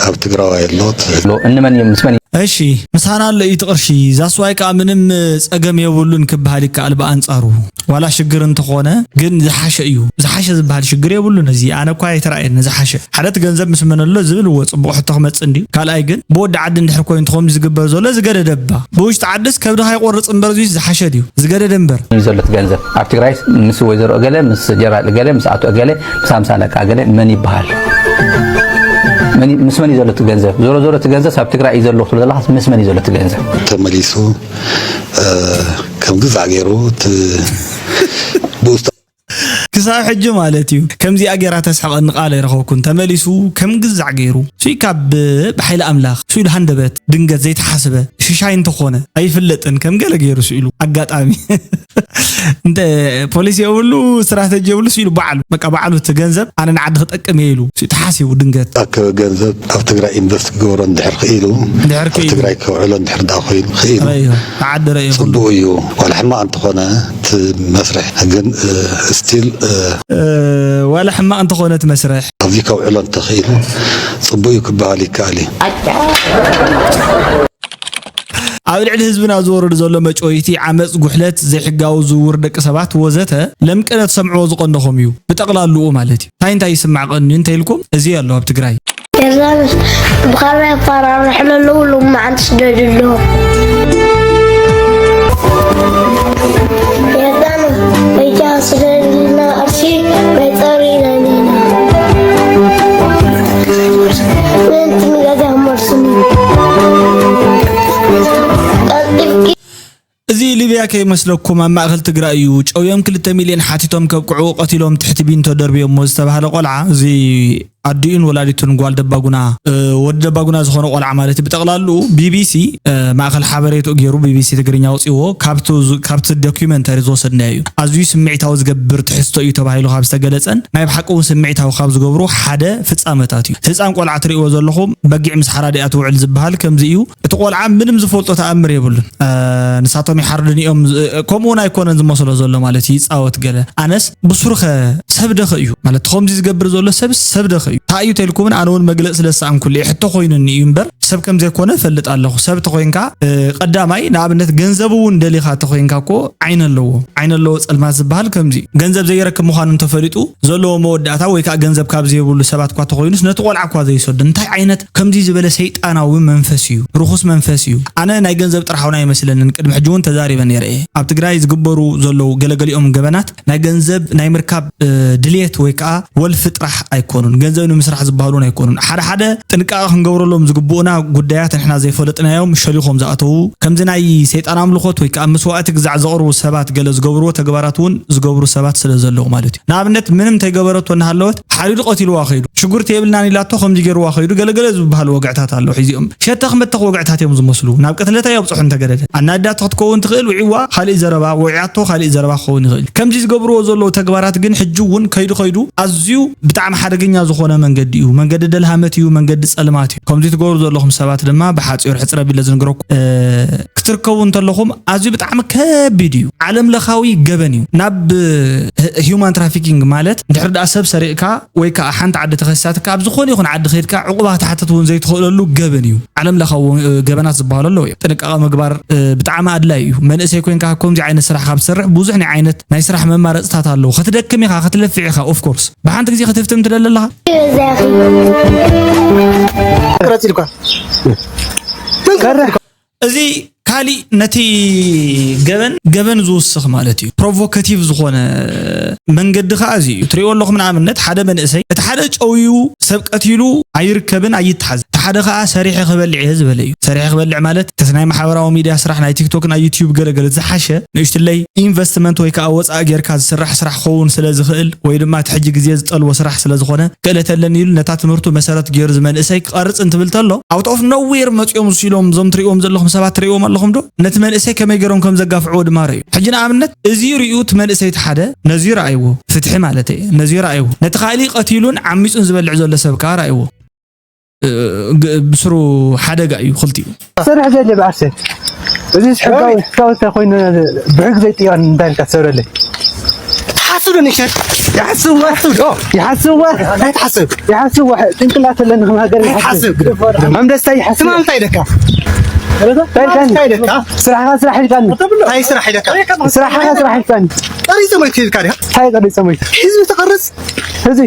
ኣብ ትግራዋይ ኣሎ። እንመን እዮም ምስ መን እሺ ምሳና ኣሎ እዩ እቲ ቅርሺ ዛስዋይ ከዓ ምንም ፀገም የብሉን ክበሃል ይከኣል ብኣንፃሩ ዋላ ሽግር እንተኾነ ግን ዝሓሸ እዩ። ዝሓሸ ዝበሃል ሽግር የብሉን። እዚ ኣነ እኳ ኣይተራእየኒ ዝሓሸ ሓደ እቲ ገንዘብ ምስ መን ኣሎ ዝብል እወ ፅቡቕ ሕቶ ክመፅእ እንድዩ። ካልኣይ ግን ብወዲ ዓዲ እንድሕር ኮይኑ ትኾም ዝግበር ዘሎ ዝገደደ እባ ብውሽጢ ዓድስ ከብድኻ ይቆርፅ እምበር እዙይ ዝሓሸ ድዩ ዝገደደ እምበር። እዩ ዘሎ እቲ ገንዘብ ኣብ ትግራይ ምስ ወይዘሮ እገለ ምስ ጀራል እገለ ምስ ኣቶ እገለ ምስ ኣምሳ ኣለቃ እገለ መን ይበሃል? መን እዩ- ምስ መን እዩ ዘሎ እቲ ገንዘብ? ዞሮ ዞሮ እቲ ገንዘብ ኣብ ትግራይ እዩ ዘሎ ክትብል ዘለካ ምስ መን እዩ ዘሎ እቲ ገንዘብ? ተመሊሱ ከም ግዛዕ ገይሩ እቲ ብኡስታ ክሳብ ሕጂ ማለት እዩ ከምዚኣ ገይራ ተስሕቐኒ ቃል ኣይረኸብኩን ተመሊሱ ከም ግዛዕ ገይሩ ስይ ካብ ብሓይሊ ኣምላኽ ስይ ኢሉ ሃንደበት ድንገት ዘይተሓስበ ሽሻይ እንተኾነ ኣይፍለጥን ከም ገለ ገይሩ ስኢሉ ኣጋጣሚ እንተ ፖሊሲ የብሉ ስትራተጂ የብሉ ስኢሉ ባዕሉ በቃ ባዕሉ እቲ ገንዘብ ኣነ ንዓዲ ክጠቅም እየ ኢሉ ስይ ተሓሲቡ ድንገት ኣከበ ገንዘብ ኣብ ትግራይ ኢንቨስት ክገብሮ እንድሕር ክኢሉ ድሕር ኣብ ክኢሉ ትግራይ ከውዕሎ እንድሕር ዳ ኮይኑ ክኢሉ ረዮ ተዓዲ ረዮ ኩሉ ጽቡቅ እዩ። ዋላ ሕማቅ እንተኾነ እቲ መስርሕ ግን ስቲል ዋላ ሕማቕ እንተኾነ እቲ መስርሕ ኣብዚ ከውዕሎ እንተኽኢሉ ጽቡቅ እዩ ክበሃል ይከኣል እዩ። ኣብ ልዕሊ ህዝብና ዝወርድ ዘሎ መጭወይቲ፣ ዓመጽ፣ ጉሕለት፣ ዘይሕጋዊ ዝውውር ደቂ ሰባት ወዘተ ለምቅነ ትሰምዕዎ ዝቐነኹም እዩ። ብጠቕላልኡ ማለት እዩ። እንታይ እንታይ ይስማዕ ቀንዩ እንተኢልኩም እዚ ኣሎ ኣብ ትግራይ። ዮርዳኖስ ብኻራ የፋራርሑና ኣለዉ፣ ሎማዓንቲ ስደዱ ኣለዉ። ዮርዳኖስ በጃ ስደድልና ቅርሺ መይጸሪ ኢለኒና። ምእንቲ ንገዛ መርስኒ። ቀልጢፍኪ እዚ ሊብያ ከይመስለኩም ኣብ ማእከል ትግራይ እዩ። ጨውዮም ክልተ ሚልዮን ሓቲቶም ከብቅዑ ቀቲሎም ትሕቲ ቢንቶ ደርብዮሞ ዝተባህለ ቆልዓ እዚ ኣዲኡን ወላዲቱን ጓል ደባጉና፣ እ፣ ወዲ ደባጉና ዝኾነ ቆልዓ ማለት እዩ። ብጠቕላልኡ ቢቢሲ፣ እ፣ ማእኸል ሓበሬትኡ ገይሩ፣ ቢቢሲ ትግርኛ ኣውፅዎ፣ ካብቲ ዝ-፣ ካብቲ ዶኪመንተሪ ዝወሰድናዮ እዩ። ኣዝዩ ስምዒታዊ ዝገብር ትሕዝቶ እዩ ተባሂሉ ካብ ዝተገለጸን ናይ ብሓቂ እውን ስምዒታዊ ካብ ዝገብሩ ሓደ ፍጻመታት እዩ። ህፃን ቆልዓ ትርእይዎ ዘለኹም፣ በጊዕ ምስ ሓራዲኣ ትውዕል ዝበሃል ከምዚ እዩ። እቲ ቆልዓ ምንም ዝፈልጦ ተኣምር የብሉን። እ፣ ንሳቶም ይሓርዱን እዮም። ዝ-፣ ከምኡ እውን ኣይኮነን ዝመስሎ ዘሎ ማለት እዩ፣ ይጻወት ገለ። ኣነስ ብሱሩኸ ሰብ ደኸ እዩ ማለት፣ ከምዚ ዝገብር ዘሎ ሰብ ሰብ ደኸ እዩ? እንታይ እዩ ተልኩምን፣ ኣነ እውን መግለጽ ስለ ዝሰኣንኩሉ እዩ። ሕቶ ኮይኑኒ እዩ እምበር፣ ሰብ ከም ዘይኮነ እፈልጥ ኣለኹ። ሰብ ተኾይንካ፣ እ፣ ቀዳማይ ንኣብነት ገንዘብ እውን ደሊኻ ተኾይንካ እኮ ዓይኒ ኣለዎ። ዓይኒ ኣለዎ ጸልማት ዝበሃል ከምዚ እዩ። ገንዘብ ዘይረክብ ምዃኑ እንተፈሊጡ፣ ዘለዎ መወዳእታ ወይ ከዓ ገንዘብ ካብ ዘይብሉ ሰባት እኳ ተኾይኑስ፣ ነቲ ቆልዓ እኳ ዘይሰዱ። እንታይ ዓይነት ከምዚ ዝበለ ሰይጣናዊ መንፈስ እዩ፣ ርኹስ መንፈስ እዩ። ኣነ ናይ ገንዘብ ጥራሕ እውን ኣይመስለንን፣ ቅድሚ ሕጂ እውን ተዛሪበ ነይረ እየ። ኣብ ትግራይ ዝግበሩ ዘለዉ ገለገሊኦም ገበናት ናይ ገንዘብ ናይ ምርካብ፣ እ፣ ድልየት ወይ ከዓ ወልፊ ጥራሕ ኣይኮኑን። ገንዘብ ንምስራሕ ዝበሃሉ እውን ኣይኮኑን። ሓደ ሓደ ጥንቃቐ ክንገብረሎም ዝግብኡና ጉዳያት ንሕና ዘይፈለጥናዮም ሸሊኾም ዝኣተዉ፣ ከምዚ ናይ ሰይጣን ኣምልኾት ወይ ከዓ መስዋእቲ ግዛዕ ዘቕርቡ ሰባት ገለ ዝገብርዎ ተግባራት እውን ዝገብሩ ሰባት ስለ ዘለዉ ማለት እዩ። ንኣብነት ምንም እንተይገበረቶ እናሃለወት ሓሪዱ ቀቲልዋ ከይዱ፣ ሽጉርቲ የብልናን ኢላቶ ከምዚ ገይርዋ ከይዱ፣ ገለገለ ዝበሃሉ ወግዕታት ኣለዉ። ሕዚኦም ሸተኽ መተኽ ወግዕታት እዮም ዝመስሉ። ናብ ቅትለት ኣየብፅሑ እንተገደደ። ኣናዳቶ ክትከውን ትኽእል፣ ውዒዋ ካልእ ዘረባ፣ ውዒያቶ ካልእ ዘረባ ክኸውን ይኽእል። ከምዚ ዝገብርዎ ዘለዉ ተግባራት ግን ሕጂ እውን ከይዱ ከይዱ ኣዝዩ ብጣዕሚ ሓደገኛ ዝኾነ መንገዲ እዩ። መንገዲ ደልሃመት እዩ፣ መንገዲ ጸልማት እዩ። ከምዚ ትገብሩ ዘለኹም ሰባት ድማ ብሓጺሩ ሕጽር ኣቢለ ዝንግረኩም፣ እ፣ ክትርከቡ እንተለኹም ኣዝዩ ብጣዕሚ ከቢድ እዩ። ዓለም ለኻዊ ገበን እዩ። ናብ፣ እ፣ ሂዩማን ትራፊኪንግ ማለት እንድሕር ደኣ ሰብ ሰሪቕካ ወይ ከዓ ሓንቲ ዓዲ ተኸሲሳትካ ኣብ ዝኾነ ይኹን ዓዲ ከይድካ ዕቑባ ክትሓትት እውን ዘይትኽእለሉ ገበን እዩ። ዓለም ለኻዊ፣ እ፣ ገበናት ዝበሃሉ ኣለዉ እዮም። ጥንቃቐ ምግባር፣ እ፣ ብጣዕሚ ኣድላይ እዩ። መንእሰይ ኮይንካ ከምዚ ዓይነት ስራሕ ካብ ትሰርሕ ብዙሕ ናይ ዓይነት ናይ ስራሕ መማረፅታት ኣለዉ። ክትደክም ኢኻ፣ ክትለፍዕ ኢኻ። ኦፍ ኮርስ ብሓንቲ ግዜ ክትህፍትም ትደሊ ኣለኻ። ቅረፅ ኢልኳ። እዚ ካሊእ ነቲ ገበን ገበን ዝውስኽ ማለት እዩ። ፕሮቮካቲቭ ዝኾነ መንገዲ ከዓ እዚ እዩ። ትሪእዎ ኣለኹም፣ ንኣብነት ሓደ መንእሰይ እቲ ሓደ ጨውዩ ሰብ ቀቲሉ ኣይርከብን፣ ኣይተሓዝን። እቲ ሓደ ከዓ ሰሪሐ ክበልዕ እየ ዝበለ እዩ። ሰሪሐ ክበልዕ ማለት እቲ ናይ ማሕበራዊ ሚድያ ስራሕ፣ ናይ ቲክቶክ፣ ናይ ዩትዩብ ገለገለ ዝሓሸ ንእሽትለይ ኢንቨስትመንት ወይ ከዓ ወፃኢ ጌርካ ዝስራሕ ስራሕ ክኸውን ስለ ዝኽእል ወይ ድማ እቲ ሕጂ ግዜ ዝጠልቦ ስራሕ ስለ ዝኾነ ክእለት ኣለኒ ኢሉ ነታ ትምህርቱ መሰረት ገይሩ ዝመንእሰይ ክቐርፅ እንትብል ተሎ፣ ኣውት ኦፍ ኖዌር መፂኦም እሱ ኢሎም እዞም ትሪእዎም ዘለኹም ሰባት ትሪእዎም ኣለኹም ዶ? ነቲ መንእሰይ ከመይ ገይሮም ከም ዘጋፍዕዎ ድማ ርእዩ። ሕጂ ንኣብነት እዚ ርእዩ እቲ መንእሰይ እቲ ሓደ ነዚ ረኣይዎ፣ ፍትሒ ማለት እየ፣ ነዚ ረኣይዎ። ነቲ ካሊእ ቀቲሉን ዓሚፁን ዝበልዕ ዘሎ ሰብ ከዓ ረኣይዎ። እ፣ ግ-፣ ብስሩ ሓደጋ እዩ ክልቲኡ። ሰርሕ ዘለ ብዓርሰ። እዚ ሕጋዊ፣ ሕጋዊ እንተኾይኑ ብሕግ ዘይጥየቐን እንታይ ኢልካ ትሰብረለይ? ትሓስብ ዶ ንእሽተይ? ይሓስብዋ። ትሓስብ ዶ? ይሓስብዋ። እንታይ ትሓስብ? ይሓስብዋ። ጭንቅላት ኣለኒ ከም ሃገር እንታይ ይሓስብ። ትሓስብ? ከም ደስታ ይሓስብ። ትማል እንታይ ኢለካ? እንታይ ኢልካኒ? እንታይ ኢለካ? ስራሕኻ ስራሕ ኢልካኒ። እንታይ ስራሕ ኢለካ? ስራሕኻ ስራሕ ኢልካኒ። ቀሪጸ ሞይተ ኢልካ ዲኻ? እንታይ ቀሪጸ ሞይተ? ህዝቢ ትቐርጽ? ህዝቢ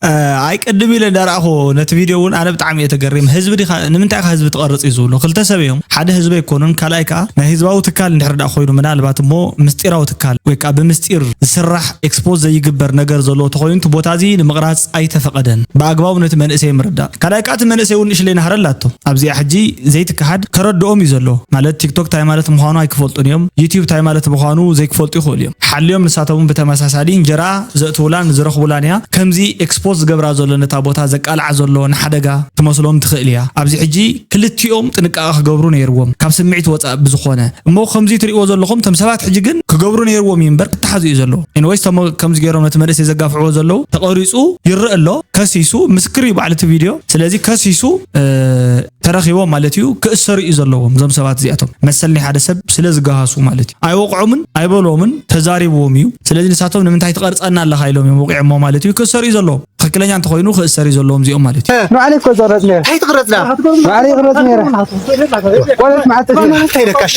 እ፣ ኣይ ቅድም ኢለ እንዳረኣኹ ነቲ ቪድዮ እውን ኣነ ብጣዕሚ እየ ተገሪም። ህዝቢ ዲኻ፣ ንምንታይ ኢኻ ህዝቢ ትቐርጽ እዩ ዝብሎ። ክልተ ሰብ እዮም። ሓደ ህዝቢ ኣይኮኑን፣ ካልኣይ ከኣ ናይ ህዝባዊ ትካል እንድሕር ደኣ ኮይኑ ምናልባት እሞ ምስጢራዊ ትካል ወይ ከኣ ብምስጢር ዝስራሕ ኤክስፖዝ ዘይግበር ነገር ዘለዎ ተኾይኑ እቲ ቦታ እዚ ንምቕራጽ ኣይተፈቐደን። ብኣግባቡ ነቲ መንእሰይ ምርዳእ። ካልኣይ ከኣ እቲ መንእሰይ እውን ንእሽለይ ናህረ ኣላቶ። ኣብዚኣ ሕጂ ዘይትከሓድ ከረድኦም እዩ ዘለዎ። ማለት ቲክቶክ ታይ ማለት ምዃኑ ኣይክፈልጡን እዮም። ዩትዩብ ታይ ማለት ምዃኑ ዘይክፈልጡ ይኽእሉ እዮም። ሓልዮም ንሳቶም እውን ብተመሳሳሊ እንጀራ ዘእትውላን ዝረኽቡላን እያ። ከምዚ ኤክስፖዝ ዝገብራ ዘሎ ነታ ቦታ ዘቃልዓ ዘሎ ንሓደጋ ትመስሎም ትኽእል እያ። ኣብዚ ሕጂ ክልቲኦም ጥንቃቐ ክገብሩ ነይርዎም፣ ካብ ስምዒት ወፃእ ብዝኾነ። እሞ ከምዚ ትሪእዎ ዘለኹም እቶም ሰባት ሕጂ ግን ክገብሩ ነይርዎም እዩ እምበር ክተሓዙ እዩ ዘለዎ። ኤኒዌይስ እቶም ከምዚ ገይሮም ነቲ መንእሰይ ዘጋፍዕዎ ዘለዉ ተቐሪፁ ይረአ ኣሎ፣ ከሲሱ ምስክር እዩ ባዕሉ እቲ ቪድዮ። ስለዚ ከሲሱ፣ እ፣ ተረኺቦም ማለት እዩ ክእሰሩ እዩ ዘለዎም እዞም ሰባት እዚኣቶም መሰል ናይ ሓደ ሰብ ስለ ዝገሃሱ ማለት እዩ። ኣይወቕዖምን ኣይበሎምን፣ ተዛሪብዎም እዩ። ስለዚ ንሳቶም ንምንታይ ትቐርጸና ኣለኻ ኢሎም እዮም ወቒዖሞ ማለት እዩ ክእሰሩ እዩ ዘለዎም። ትኽክለኛ እንተኾይኑ ክእሰር እዩ ዘለዎም እዚኦም ማለት እዩ። ንባዕለይ እኮ ዝቕረጽ ነይረ። እንታይ ትቕረጽ ደኣ? ንባዕለይ ይቕረጽ ነይረ። ቆለት መዓት ተፊረ። እንታይ ኢለካ እሺ?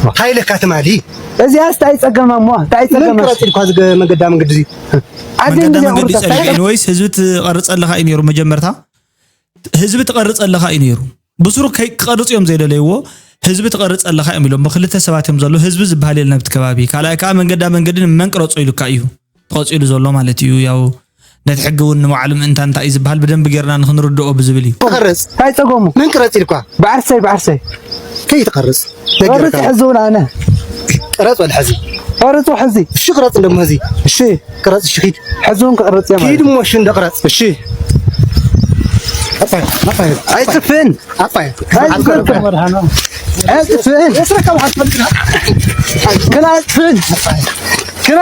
እንታይ ኢለካ ትማሊ? እዚኣስ እንታይ ጸገማ እሞ? እንታይ መን ጸገማ? ቅረጽ ኢልኳ እዚ ገ-፣ መንገዳ መንገዲ እዚ? ዓዲ መንገዳ እንደዚኣ መንገዲ ቁርጣ ጸሊም። ኤኒዌይስ ህዝቢ ትቐርጽ ኣለኻ እዩ ነይሩ መጀመርታ። ህዝቢ ትቐርጽ ኣለኻ እዩ ነይሩ። ብስሩ ከይ-፣ ክቐርጽ እዮም ዘይደለይዎ። ህዝቢ ትቐርጽ ኣለኻ እዮም ኢሎም። ብክልተ ሰባት እዮም ዘለዉ። ህዝቢ ዝበሃል የለን ኣብቲ ከባቢ። ካልኣይ ከኣ መንገዳ መንገዲ ንመን ቅረጾ ኢሉካ እዩ ተቐጺሉ ዘሎ ማለት እዩ። ያው ነቲ ሕጊ እውን ንባዕሉ ምእንታ እንታይ እዩ ዝበሃል ብደንቢ ጌርና ንኽንርድኦ ብዝብል እዩ። ትቐርጽ? እንታይ ጸገሙ? መን ቅረጽ ኢልኳ? ብዓርሰይ፣ ብዓርሰይ። ከይትቐርጽ? ቅርጽ ነገርካ። ሕዚ እውን ኣነ። ቅረጽ በል ሕዚ። ቀርጾ ሕዚ። እሺ፣ ቅረጽ እንደሞ ሕዚ። እሺ። ቅረጽ፣ እሺ፣ ኪድ። ሕዚ እውን ክቕረጽ እያ ማለት ኪድ እዩ። እሞ፣ እሺ፣ እንደ ቅረጽ። እሺ። ኣፋይ፣ ኣፋይ። ኣይጥፍእን። ኣፋይ። ኣይጥፍእን። ኣይጥፍእን። ክላ ኣይጥፍእን። ክላ።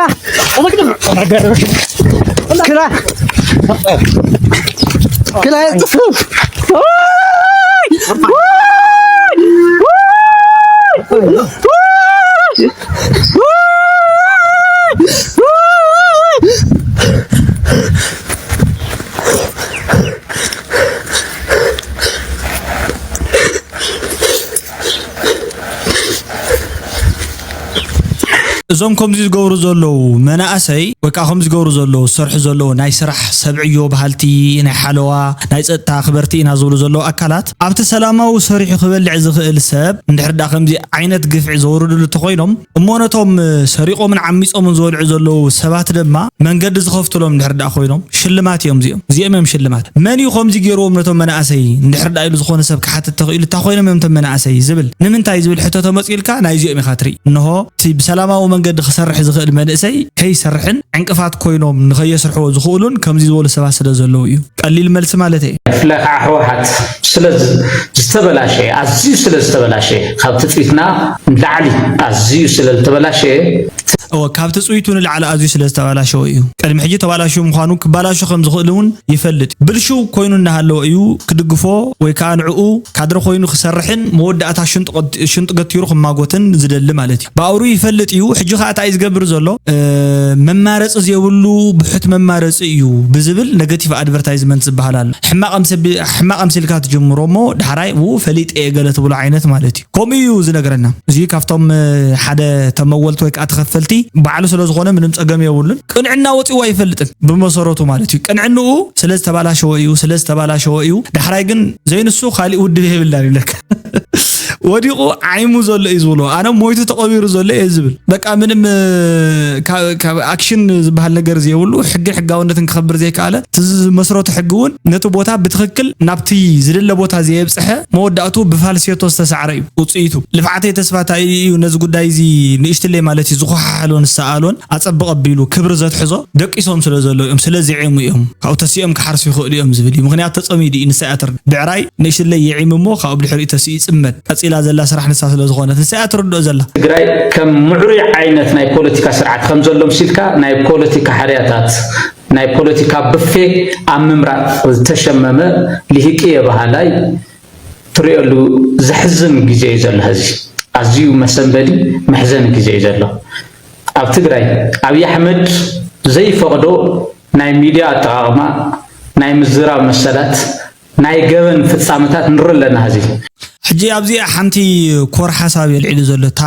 ክላ። ክላ ኣይጥፍእን። እዞም ከምዚ ዝገብሩ ዘለዉ መናእሰይ ወይ ከዓ ከምዚ ዝገብሩ ዘለዉ ዝሰርሑ ዘለዉ ናይ ስራሕ ሰብ ዕዮ በሃልቲ ናይ ሓለዋ ናይ ጸጥታ ኣኽበርቲ ኢና ዝብሉ ዘለዉ ኣካላት ኣብቲ ሰላማዊ ሰሪሑ ክበልዕ ዝኽእል ሰብ እንድሕር ደኣ ከምዚ ዓይነት ግፍዒ ዘውርድሉ እንተኾይኖም እሞ ነቶም ሰሪቖምን ዓሚጾምን ዝበልዑ ዘለዉ ሰባት ድማ መንገዲ ዝኸፍትሎም እንድሕር ደኣ ኮይኖም ሽልማት እዮም እዚኦም። እዚኦም እዮም ሽልማት። መን እዩ ከምዚ ገይርዎም ነቶም መናእሰይ? እንድሕር ደኣ ኢሉ ዝኾነ ሰብ ክሓትት ተኽኢሉ እንታይ ኮይኖም እዮም እቶም መናእሰይ ዝብል ንምንታይ ዝብል ሕቶ ተመጺኡልካ ናይዚኦም ኢኻ ትርኢ። እንሆ እቲ ብሰላማዊ መንገዲ ክሰርሕ ዝኽእል መንእሰይ ከይሰርሕን ዕንቅፋት ኮይኖም ንኸየስርሕዎ ዝኽእሉን ከምዚ ዝበሉ ሰባት ስለ ዘለዉ እዩ። ቀሊል መልሲ ማለት እዩ። ብፍላይ ከዓ ህወሓት ስለ ዝ- ዝተበላሸየ ኣዝዩ ስለ ዝተበላሸየ ካብ ትፅቢትና ንላዕሊ ኣዝዩ ስለ ዝተበላሸየ እወ ካብ ትፅቢቱ ንላዕሊ ኣዝዩ ስለ ዝተበላሸወ እዩ። ቅድሚ ሕጂ ተባላሽዩ ምዃኑ ክባላሾ ከም ዝኽእል እውን ይፈልጥ እዩ። ብልሽው ኮይኑ እናሃለወ እዩ ክድግፎ ወይ ከዓ ንዕኡ ካድረ ኮይኑ ክሰርሕን መወዳእታ ሽንጡ ቀት- ሽንጡ ገቲሩ ክማጎትን ዝደሊ ማለት እዩ። ብኣውሩ ይፈልጥ እዩ። ሕጂ ከዓ እንታይ እዩ ዝገብር ዘሎ? መማረፂ ዘይብሉ ብሑት መማረፂ እዩ ብዝብል negative advertisement ዝበሃል ኣሎ። ሕማቕ ኣምሰቢ- ሕማቕ ኣምሲልካ ትጅምሮ እሞ ዳሕራይ ው ፈሊጠ እየ ገለ ትብሎ ዓይነት ማለት እዩ። ከምኡ እዩ ዝነግረና። እዚ ካብቶም ሓደ ተመወልቲ ወይ ከዓ ተኸፈልቲ ባዕሉ ስለ ዝኾነ ምንም ፀገም የብሉን። ቅንዕና ወፂዎ ኣይፈልጥን ብመሰረቱ ማለት እዩ። ቅንዕንኡ ስለ ዝተባላሸወ እዩ፣ ስለ ዝተባላሸወ እዩ። ዳሕራይ ግን ዘይንሱ ካሊእ ውድብ የብልናን ይብለካ። ወዲቑ ዓይሙ ዘሎ እዩ ዝብሎ። ኣነ ሞይቱ ተቐቢሩ ዘሎ እየ ዝብል። በቃ ምንም ካብ ኣክሽን ዝበሃል ነገር ዘይብሉ ሕግን ሕጋውነትን ክኸብር ዘይከኣለ እቲ ዝመስረቱ ሕጊ እውን ነቲ ቦታ ብትኽክል ናብቲ ዝድለ ቦታ ዘየብፅሐ መወዳእቱ ብፋልሴቶ ዝተሳዕረ እዩ ውፅኢቱ። ልፍዓተይ ተስፋታይ እዩ ነዚ ጉዳይ እዚ ንእሽትለይ ማለት እዩ ዝኮሓሓሎን ዝሰኣሎን ኣፀብቕ ኣቢሉ ክብሪ ዘትሕዞ ደቂሶም ስለ ዘለዉ እዮም፣ ስለ ዝዒሙ እዮም። ካብኡ ተሲኦም ክሓርሱ ይኽእሉ እዮም ዝብል እዩ። ምኽንያቱ ተጸሚዱ እዩ ንሳ እያ ትርዳእ። ብዕራይ ንእሽትለይ ይዒሙ እሞ ካብኡ ብድሕሪኡ ተሲኡ ይጽመድ። ቀጺላ ዘላ ስራሕ ንሳ ስለ ዝኾነት ንሳ እያ ትርድኦ ዘላ። ትግራይ ከም ምዕሩይ ዓይነት ናይ ፖለቲካ ስርዓት ከም ዘሎ ምሲልካ ናይ ፖለቲካ ሓርያታት ናይ ፖለቲካ ብፌ ኣብ ምምራፅ ዝተሸመመ ልሂቂ እየ በሃላይ ትሪኦሉ ዘሕዝን ግዜ እዩ ዘሎ። ሕዚ ኣዝዩ መሰንበዲ መሕዘኒ ግዜ እዩ ዘሎ። ኣብ ትግራይ ኣብይ ኣሕመድ ዘይፈቕዶ ናይ ሚድያ ኣጠቓቕማ፣ ናይ ምዝራብ መሰላት፣ ናይ ገበን ፍፃመታት ንርኢ ኣለና። ሕዚ ሕጂ ኣብዚኣ ሓንቲ ኮር ሓሳብ የልዒሉ ዘሎ እታ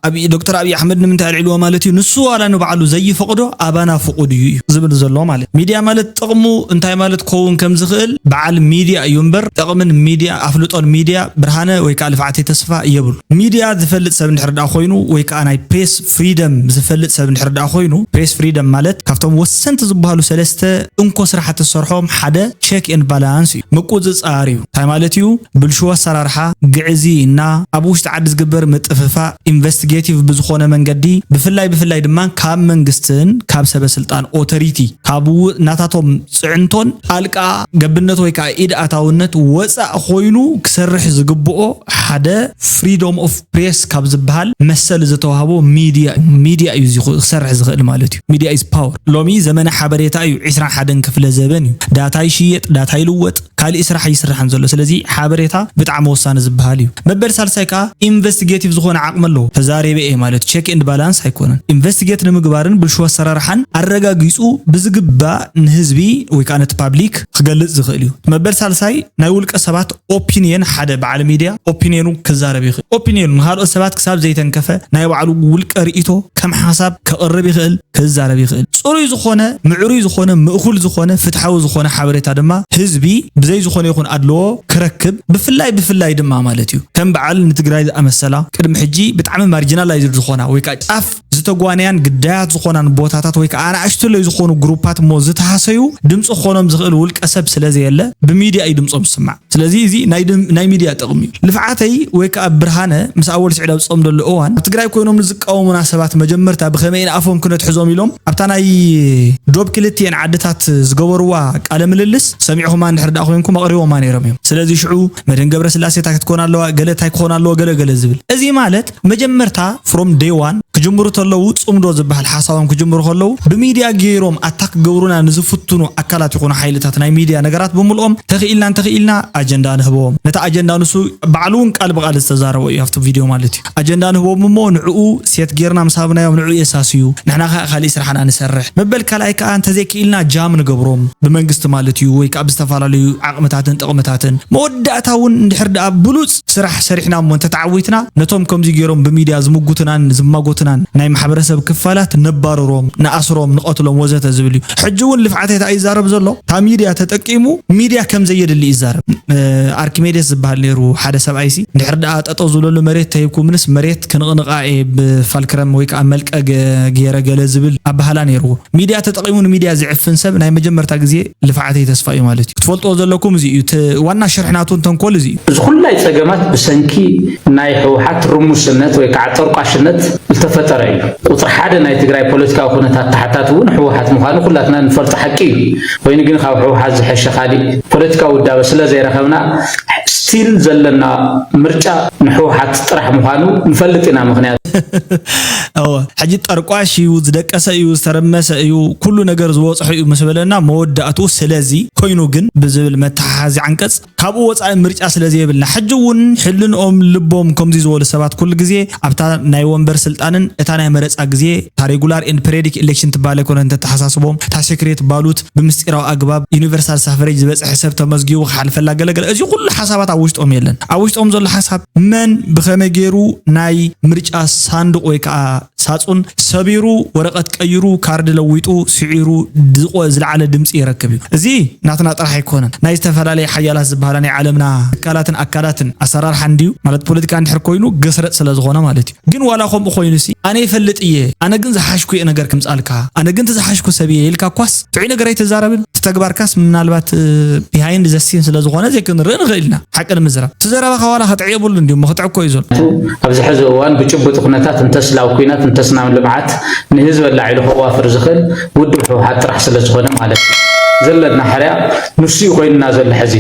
ኣብይ ዶክተር ኣብይ ኣሕመድ ንምንታይ ኣልዒልዎ ማለት እዩ ንሱ ዋላ ንባዕሉ ዘይፈቕዶ ኣባና ፍቑድ እዩ እዩ ዝብል ዘሎ ማለት ሚድያ ማለት ጥቕሙ እንታይ ማለት ክኸውን ከም ዝኽእል በዓል ሚድያ እዩ እምበር ጥቕምን ሚድያ ኣፍልጦን ሚድያ ብርሃነ ወይ ከዓ ልፍዓተይ ተስፋ የብሉ። ሚድያ ዝፈልጥ ሰብ እንድሕር ደኣ ኮይኑ ወይ ከዓ ናይ ፕሬስ ፍሪደም ዝፈልጥ ሰብ እንድሕር ደኣ ኮይኑ ፕሬስ ፍሪደም ማለት ካብቶም ወሰንቲ ዝበሃሉ ሰለስተ እንኮ ስራሕቲ ዝሰርሖም ሓደ ቸክ ኤንድ ባላንስ እዩ፣ ምቁፅፃር እዩ። እንታይ ማለት እዩ? ብልሽው ኣሰራርሓ፣ ግዕዝይና፣ ኣብ ውሽጢ ዓዲ ዝግበር ምጥፍፋእ፣ ኢንቨስቲጌቲቭ ብዝኾነ መንገዲ፣ ብፍላይ ብፍላይ ድማ ካብ መንግስትን ካብ ሰበ ስልጣን ኦቶሪቲ ካብ ው- ናታቶም ፅዕንቶን ጣልቃ ገብነት ወይ ከዓ ኢድ ኣታውነት ወፃእ ኮይኑ ክሰርሕ ዝግብኦ ሓደ ፍሪዶም ኦፍ ፕሬስ ካብ ዝበሃል መሰል ዝተዋህቦ ሚድያ ሚድያ እዩ እዚ ክሰርሕ ዝኽእል ማለት እዩ። ሚድያ ኢዝ ፓወር። ሎሚ ዘመነ ሓበሬታ እዩ። ዒስራን ሓደን ክፍለ ዘበን እዩ። ዳታ ይሽየጥ፣ ዳታ ይልወጥ፣ ካሊእ ስራሕ ኣይስራሕን ዘሎ። ስለዚ ሓበሬታ ብጣዕሚ ወሳኒ ዝበሃል እዩ። መበል ሳልሳይ ከዓ ኢንቨስቲጌቲቭ ዝኾነ ዓቕሚ ኣለዎ። ተዛሪበ እየ ማለት ቸክ ኤንድ ባላንስ ኣይኮነን። ኢንቨስቲጌት ንምግባርን ብልሹ ኣሰራርሓን ኣረጋጊፁ ብዝግባእ ንህዝቢ ወይ ከዓ ነቲ ፓብሊክ ክገልፅ ዝኽእል እዩ። መበል ሳልሳይ ናይ ውልቀ ሰባት ኦፒንየን ሓደ በዓል ሚድያ ኦፒንየኑ ክዛረብ ይኽእል። ኦፒንየኑ ንካልኦት ሰባት ክሳብ ዘይተንከፈ ናይ ባዕሉ ውልቀ ርእይቶ ከም ሓሳብ ከቕርብ ይኽእል፣ ክዛረብ ይኽእል። ፅሩይ ዝኾነ፣ ምዕሩይ ዝኾነ፣ ምእኹል ዝኾነ፣ ፍትሓዊ ዝኾነ ሓበሬታ ድማ ህዝቢ ብዘይ ዝኾነ ይኹን ኣድልዎ ክረክብ ብፍላይ ብፍላይ ድማ ማለት እዩ። ከም በዓል ንትግራይ ዝኣመሰላ ቅድሚ ሕጂ ብጣዕሚ ማርጂናላይዝድ ዝኾና ወይ ከዓ ጫፍ ዝተጓነያን ግዳያት ዝኾናን ቦታታት ወይ ከዓ ኣናእሽተለይ ዝኾኑ ግሩፓት እሞ ዝተሃሰዩ ድምፂ ክኾኖም ዝኽእል ውልቀ ሰብ ስለ ዘየለ ብሚድያ እዩ ድምፆም ዝስማዕ። ስለዚ እዚ ናይ ድም- ናይ ሚድያ ጥቕሚ እዩ። ልፍዓተይ ወይ ከዓ ብርሃነ ምስ ኣወል ስዒድ ኣብ ዝፀምደሉ እዋን ኣብ ትግራይ ኮይኖም ንዝቃወሙና ሰባት መጀመርታ ብኸመይ ንኣፎም ክነትሕዞም ኢሎም ኣብታ ናይ ዶብ ክልቲኤን ዓድታት ዝገበርዋ ቃለ ምልልስ ሰሚዕኹማ እንድሕር ደኣ ኮይንኩም ኣቕሪቦማ ነይሮም እዮም። ስለዚ ሽዑ መድህን ገብረስላሴ እንታይ ክትኮን ኣለዋ፣ ገለ እንታይ ክኾን ኣለዎ፣ ገለ ገለ ዝብል። እዚ ማለት መጀመርታ from day one ክጅምሩ ተለዉ ጽምዶ ዝበሃል ሓሳቦም ክጅምሩ ከለዉ ብሚድያ ገይሮም ኣታክ ክገብሩና ንዝፍትኑ ኣካላት ይኹኑ ሓይልታት ናይ ሚድያ ነገራት ብምልኦም ተኽኢልና እንተኽኢልና ኣጀንዳ ንህቦም። ነቲ ኣጀንዳ ንሱ ባዕሉ እውን ቃል ብቃል ዝተዛረቦ እዩ ኣብቲ ቪድዮ ማለት እዩ። ኣጀንዳ ንህቦም እሞ ንዕኡ ሴት ጌርና ምስ ሃብናዮም ንዕኡ የሳስዩ፣ ንሕና ከዓ ካሊእ ስራሕና ንሰርሕ ምበል። ካልኣይ ከዓ እንተዘይክኢልና ጃም ንገብሮም ብመንግስቲ ማለት እዩ፣ ወይ ከዓ ብዝተፈላለዩ ዓቕምታትን ጥቕምታትን። መወዳእታ እውን እንድሕር ደኣ ብሉፅ ስራሕ ሰሪሕና እሞ እንተተዓዊትና ነቶም ከምዚ ገይሮም ብሚድያ ዝምጉትናን ዝማጎትናን ናይ ማሕበረሰብ ክፋላት ነባርሮም፣ ንኣስሮም፣ ንቐትሎም ወዘተ ዝብል እዩ። ሕጂ እውን ልፍዓተይ እንታይ ይዛረብ ዘሎ? እታ ሚድያ ተጠቂሙ ሚድያ ከም ዘየድሊ ይዛረብ። ኣርኪሜዴስ ዝበሃል ነይሩ ሓደ ሰብኣይሲ፣ እንድሕር ደኣ ጠጠው ዝብለሉ መሬት ተሂብኩምንስ መሬት ክንቕንቓ እየ ብፋልክረም ወይ ከዓ መልቀ ገ- ገይረ ገለ ዝብል ኣባህላ ነይርዎ። ሚድያ ተጠቂሙ ንሚድያ ዝዕፍን ሰብ ናይ መጀመርታ ግዜ ልፍዓተይ ተስፋ እዩ ማለት እዩ። ክትፈልጥዎ ዘለኩም እዚ እዩ። እቲ ዋና ሽርሒ ናቱን ተንኮል እዚ እዩ። እዚ ኩላይ ጸገማት ብሰንኪ ናይ ህወሓት ርሙስነት ወይ ከዓ ጠርቋሽነት ዝተፈጠረ እዩ። ቁፅሪ ሓደ ናይ ትግራይ ፖለቲካዊ ኩነታት ተሓታቲ እውን ህወሓት ምዃኑ ኩላትና ንፈልጦ ሓቂ እዩ። ኮይኑ ግን ካብ ህወሓት ዝሐሸ ካሊእ ፖለቲካዊ ውዳበ ስለ ዘይረኸብና ስቲል ዘለና ምርጫ ንህወሓት ጥራሕ ምዃኑ ንፈልጥ ኢና። ምክንያቱ እወ ሕጂ ጠርቋሽ እዩ፣ ዝደቀሰ እዩ፣ ዝተረመሰ እዩ፣ ኩሉ ነገር ዝበፅሖ እዩ ምስ በለና መወዳእቱ ስለዚ ኮይኑ ግን ብዝብል መተሓሓዚ ዓንቀፅ ካብኡ ወፃኢ ምርጫ ስለ ዘየብልና ሕጂ እውን ሕልንኦም ልቦም ከምዚ ዝበሉ ሰባት ኩሉ ግዜ ኣብታ ናይ ወንበር ስልጣንን እታ ናይ መረፃ ግዜ እታ ሬጉላር ኤንድ ፔሪዮዲክ ኢሌክሽን ትባል ኣይኮነ እንተተሓሳስቦም እታ ሴክሬት ባሉት ብምስጢራዊ ኣግባብ ዩኒቨርሳል ሳፍሬጅ ዝበፅሐ ሰብ ተመዝጊቡ ክሓልፈላ ገለገለ እዚ ኩሉ ሓሳባት ኣብ ውሽጦም የለን። ኣብ ውሽጦም ዘሎ ሓሳብ መን ብኸመይ ገይሩ ናይ ምርጫ ሳንዱቕ ወይ ከዓ ሳጹን ሰቢሩ ወረቐት ቀይሩ ካርድ ለዊጡ ስዒሩ ዝቆ ዝለዓለ ድምፂ ይረክብ እዩ። እዚ ናትና ጥራሕ ኣይኮነን። ናይ ዝተፈላለየ ሓያላት ዝበሃላ ናይ ዓለምና ትካላትን ኣካላትን ኣሰራርሓ እንድዩ ማለት ፖለቲካ እንድሕር ኮይኑ ገስረጥ ስለ ዝኾነ ማለት እዩ። ግን ዋላ ከምኡ ኮይኑ ሲ ኣነ ይፈልጥ እየ ኣነ ግን ዝሓሽኩ እየ ነገር ክምፃልካ ኣነ ግን ዝሓሽኩ ሰብ እየ ኢልካ ኳስ ጥዑይ ነገር ኣይተዛረብን። እቲ ተግባርካስ ምናልባት ቢሃይንድ ዘሲን ስለ ዝኾነ ዘይክንርኢ ንኽእል ኢና። ሓቂ ንምዝራብ እቲ ዘረባኻ ዋላ ከጥዕ የብሉን ድዩ እሞ ክጥዕ እኮ እዩ ዘሎ። ኣብዚ ሕዚ እዋን ብጭቡጥ ኩነታት እንተስ ናብ ኲናት እንተስ ናብ ልምዓት ንህዝቢ ኣላዒሉ ከዋፍር ዝኽእል ውድብ ህወሓት ጥራሕ ስለ ዝኾነ ማለት እዩ ዘለና ሕርያ ንሱ እዩ ኮይኑና ዘሎ ሕዚ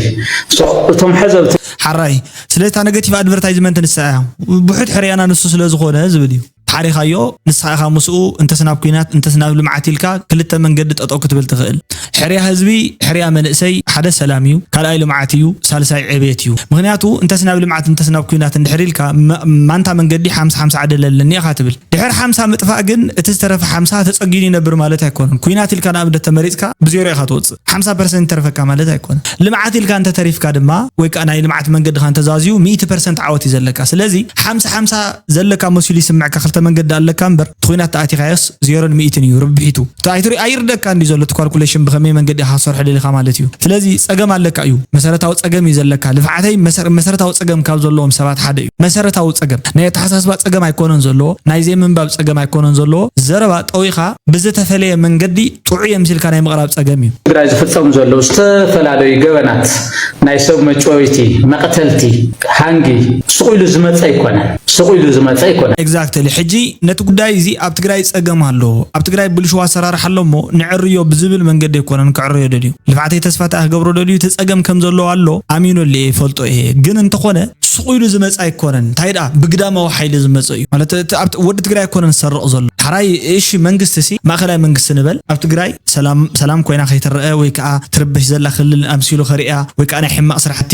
እቶም ሕዘብቲ ሓራይ ስለታ ነገቲቭ ኣድቨርታይዝመንት ንሳ እያ ብሑድ ሕርያና ንሱ ስለ ዝኾነ ዝብል እዩ። ሓሪኻዮ ንስኻ ኢኻ ምስኡ እንተስ ናብ ኲናት እንተስ ናብ ልምዓት ኢልካ ክልተ መንገዲ ጠጠው ክትብል ትኽእል። ሕርያ ህዝቢ ሕርያ መንእሰይ ሓደ ሰላም እዩ፣ ካልኣይ ልምዓት እዩ፣ ሳልሳይ ዕቤት እዩ። ምኽንያቱ እንተስ ናብ ልምዓት እንተስ ናብ ኲናት እንድሕር ኢልካ ማንታ መንገዲ ሓምሳ ሓምሳ ዕድል ኣለኒ ኢኻ ትብል። ድሕር ሓምሳ ምጥፋእ ግን እቲ ዝተረፈ ሓምሳ ተፀጊኑ ይነብር ማለት ኣይኮነን። ኲናት ኢልካ ንኣብነት ተመሪፅካ ብዜሮ ኢኻ ትወፅእ። ሓምሳ ፐርሰንት ይተርፈካ ማለት ኣይኮነን። ልምዓት ኢልካ እንተተሪፍካ ድማ ወይ ከዓ ናይ ልምዓት መንገድኻ እንተዛዝዩ ሚእቲ ፐርሰንት ዓወት እዩ ዘለካ። ስለዚ ሓምሳ ሓምሳ ዘለካ መሲሉ ይስምዐካ ክልተ መንገዲ ኣለካ እምበር እቲ ኹናት ተኣቲኻዮስ ዜሮን ሚእትን እዩ ርብሒቱ። ተኣይትሪ ኣይርደካ እንዲ ዘሎ እቲ ኳልኩሌሽን ብኸመይ መንገዲ ኢኻ ክትሰርሖ ደሊኻ ማለት እዩ። ስለዚ ፀገም ኣለካ እዩ። መሰረታዊ ፀገም እዩ ዘለካ። ልፍዓተይ መሰረታዊ ፀገም ካብ ዘለዎም ሰባት ሓደ እዩ። መሰረታዊ ፀገም ናይ ኣተሓሳስባ ፀገም ኣይኮነን ዘለዎ፣ ናይ ዘይምንባብ ፀገም ኣይኮነን ዘለዎ። ዘረባ ጠዊኻ ብዝተፈለየ መንገዲ ጥዑይ የምሲልካ ናይ ምቕራብ ፀገም እዩ። ትግራይ ዝፍፀሙ ዘለዉ ዝተፈላለዩ ገበናት ናይ ሰብ መጭወይቲ፣ መቕተልቲ፣ ሃንጊ ስቕ ኢሉ ዝመፀ ኣይኮነን። ስቕ ኢሉ ዝመፀ ኣይኮነን። Exactly። ሕጂ ነቲ ጉዳይ እዚ ኣብ ትግራይ ፀገም ኣሎ፣ ኣብ ትግራይ ብልሽው ኣሰራርሓ ኣሎ እሞ ንዕርዮ ብዝብል መንገዲ ኣይኮነን ክዕርዮ ደልዩ። ልፍዓተይ ተስፋ እንታይ ክገብሮ ደልዩ? እቲ ፀገም ከም ዘሎ ኣሎ ኣሚነሉ እየ፣ ይፈልጦ እየ። ግን እንተኾነ ስቕ ኢሉ ዝመፀ ኣይኮነን። እንታይ ደኣ ብግዳማዊ ሓይሊ ዝመፀ እዩ ማለት እቲ ኣብቲ ወዲ ትግራይ ኣይኮነን ዝሰርቕ ዘሎ። ሓራይ እሺ መንግስቲ ሲ ማእኸላይ መንግስቲ ንበል ኣብ ትግራይ ሰላም ሰላም ኮይና ከይትረአ ወይ ከዓ ትርበሽ ዘላ ክልል ኣምሲሉ ከርእያ ወይ ከዓ ናይ ሕማቕ ስራሕቲ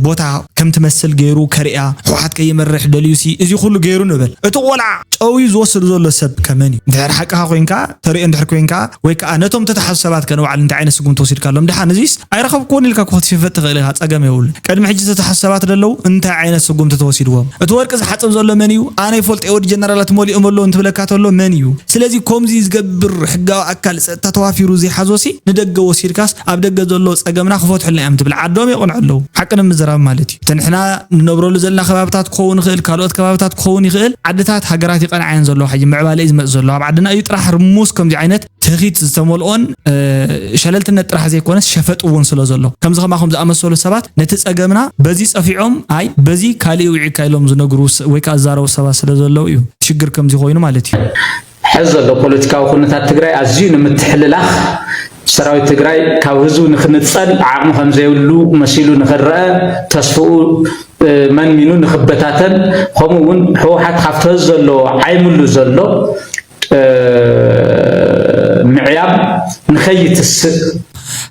ቦታ ከም ትመስል ገይሩ ከርእያ ህወሓት ከይመርሕ ደልዩ ሲ እዚ ኩሉ ገይሩ ንበል እቲ ቆልዓ ጨውዩ ዝወስድ ዘሎ ሰብ ከመን እዩ? እንድሕር ሓቅኻ ኮይንካ ተርእዮ እንድሕር ኮይንካ ወይ ከዓ ነቶም ተተሓዙ ሰባት ከ ንባዕሉ እንታይ ዓይነት ስጉምቲ ወሲድካሎም? ደሓን እዚስ ኣይረኸብኩዎን ኢልካ እኮ ክትሽፍጥ ትኽእል ኢኻ፣ ፀገም የብሉን። ቅድሚ ሕጂ ዝተተሓዙ ሰባት ደለዉ እንታይ ዓይነት ስጉምቲ ተወሲድዎም? እቲ ወርቂ ዝሓጽብ ዘሎ መን እዩ? ኣነ ይፈልጦ፣ ወዲ ጀነራላት መሊኦም ኣለዉ እንትብለካ ተሎ መን እዩ? ስለዚ ከምዚ ዝገብር ሕጋዊ ኣካል ጸጥታ ተዋፊሩ ዘይሓዞሲ ንደገ ወሲድካስ ኣብ ደገ ዘሎ ጸገምና ክፈትሑልና እዮም ትብል ዓዶም የቕንዑ ኣለዉ። ሓቂ ንምዝራብ ማለት እዩ። እቲ ንሕና ንነብረሉ ዘለና ከባብታት ክኸውን ይኽእል፣ ካልኦት ከባብታት ክኸውን ይኽእል፣ ዓድታት ሃገራት ይቐንዓየን ዘለዋ ሕጂ ምዕባለ እዩ ዝመጽእ ዘሎ። ኣብ ዓድና እዩ ጥራሕ ርሙስ ከምዚ ዓይነት ትኺት ዝተመልኦን ሸለልትነት ጥራሕ ዘይኮነስ ሸፈጥ እውን ስለ ዘሎ ከምዚ ከማኹም ዝኣመሰሉ ሰባት ነቲ ጸገምና በዚ ጸፊዖም ኣይ በዚ ካልእ ውዒካ ኢሎም ዝነግሩ ወይ ከዓ ዝዛረቡ ሰባት ስለ ዘለዉ እዩ ሽግር ከምዚ ኮይኑ ማለት እዩ። ሕዚ ዘሎ ፖለቲካዊ ኩነታት ትግራይ ኣዝዩ ንምትሕልላኽ ሰራዊት ትግራይ ካብ ህዝቡ ንክንጸል ዓቕሚ ከምዘይብሉ መሲሉ ንክረአ ተስፍኡ መንሚኑ ንክበታተን ከምኡ እውን ህወሓት ካብቲ ህዝቢ ዘለዎ ዓይምሉ ዘሎ ምዕያብ ንከይትስእ።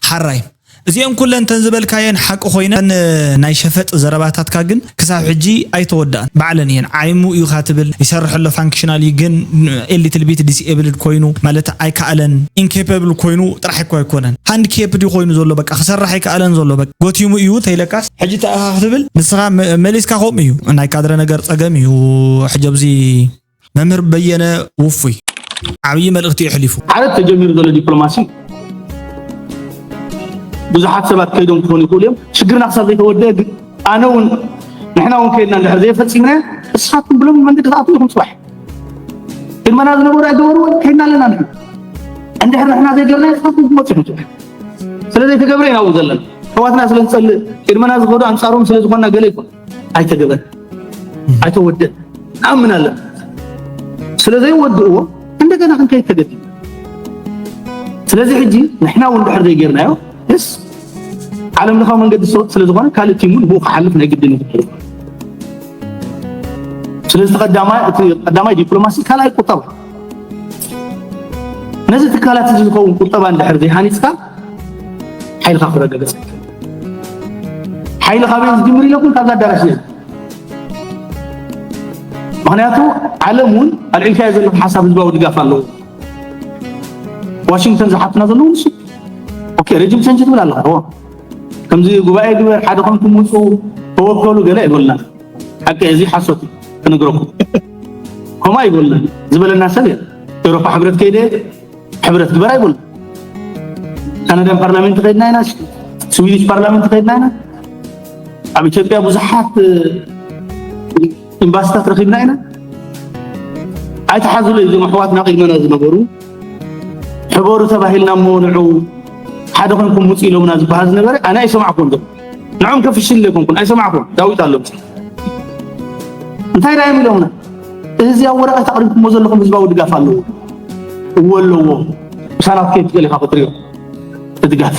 ሓራይ እዚአን ኩለን ተን ዝበልካየን ሓቂ ኮይነን ናይ ሸፈጥ ዘረባታትካ ግን ክሳብ ሕጂ ኣይተወዳእን። ባዕለን እየን ዓይሙ እዩ ካትብል ይሰርሕ ኣሎ ፋንክሽናል እዩ ግን ኤሊትል ቢት ዲስኤብልድ ኮይኑ ማለት ኣይከኣለን ኢንኬፐብል ኮይኑ ጥራሕ እኮ ኣይኮነን ሃንድ ኬፕድ ኮይኑ ዘሎ በቃ ክሰርሕ ኣይከኣለን ዘሎ በቃ ጎቲሙ እዩ ተይለካስ ሕጂ ተኣኻ ክትብል ንስኻ መሊስካ ከምኡ እዩ ናይ ካድረ ነገር ጸገም እዩ ሕጂ ኣብዚ መምህር በየነ ውፉይ ዓብዪ መልእኽቲ የሕሊፉ። ዓረት ተጀሚሩ ዘሎ ዲፕሎማሲ ብዙሓት ሰባት ከይዶም ክኾኑ ይኽእሉ እዮም። ሽግርና ክሳብ ዘይተወደአ ግን ኣነ እውን ንሕና እውን ከይድና እንድሕር ዘይፈፂምና እስኻትኩም ብሎም መንገዲ ክትኣትዉ ኢኹም ፅባሕ ቅድመና ዝነበሩ ኣይገበርዎ ከይድና ኣለና ንሕና እንድሕር ንሕና ዘይገርና እስኻትኩም ክመፁ ኢኹም ፅባሕ ስለ ዘይተገብረ ኢና ኣብኡ ዘለና ኣሕዋትና ስለ ንፀልእ ቅድመና ዝኸዱ ኣንፃሮም ስለ ዝኾንና ገለ ይኮን ኣይተገበረ ኣይተወደን ንኣምን ኣለና ስለ ዘይወድእዎ እንደገና ክንከይድ ተገዲድና ስለዚ ሕጂ ንሕና እውን ድሕር ዘይጌርናዮ ስ ዓለም ለኻዊ መንገዲ ሰወጥ ስለ ዝኾነ ካልእ ቲም እውን ብኡ ክሓልፍ ናይ ግድን እዩ ስለዚ ቀዳማይ ዲፕሎማሲ ካልኣይ ቁጠባ ነዚ ትካላት እዚ ዝኸውን ቁጠባ እንድሕር ዘይሃኒፅካ ሓይልኻ ክረጋገፅ ሓይሊ ካበይ ዝጅምር ኢለኩም ካብዛ ኣዳራሽ ነዚ ምክንያቱ ዓለም እውን ኣልዒልካዮ ዘለኹ ሓሳብ ህዝባዊ ድጋፍ ኣለዎ ዋሽንግተን ዝሓትና ዘለዉ ንሱ ረጅም ቸንጅ ትብል ኣለኻ ከምዚ ጉባኤ ግበር ሓደ ኮንኩም ውፁ ተወከሉ ገለ ኣይበልና ሓቂ እዚ ሓሶት ክነግረኩም ከምኡ ኣይበልና ዝበለና ሰብ የለ ኤሮፓ ሕብረት ከይደ ሕብረት ግበር ኣይበሉ ካናዳን ፓርላሜንት ከይድና ኢና ስዊዲሽ ፓርላሜንት ከይድና ኢና ኣብ ኢትዮጵያ ብዙሓት ኤምባስታት ረኺብና ኢና ኣይተሓዝሉ እዞም ኣሕዋትና ቅድመና ዝነበሩ ሕበሩ ተባሂልና እሞ ንዑ ሓደ ኮንኩም ውፅ ኢሎምና ዝበሃል ዝነበረ ኣነ ኣይሰማዕኩን ዶ ንዖም ከፍሽል ዘይኮንኩን ኣይሰማዕኩን ዳዊት ኣሎ እንታይ ዳዮም ኢሎምና እዚ ኣብ ወረቐት ኣቕሪብኩሞ ዘለኹም ህዝባዊ ድጋፍ ኣለዎ እዎ ኣለዎ ምሳናት ከይትገሊኻ ክትሪኦ ትድጋፍ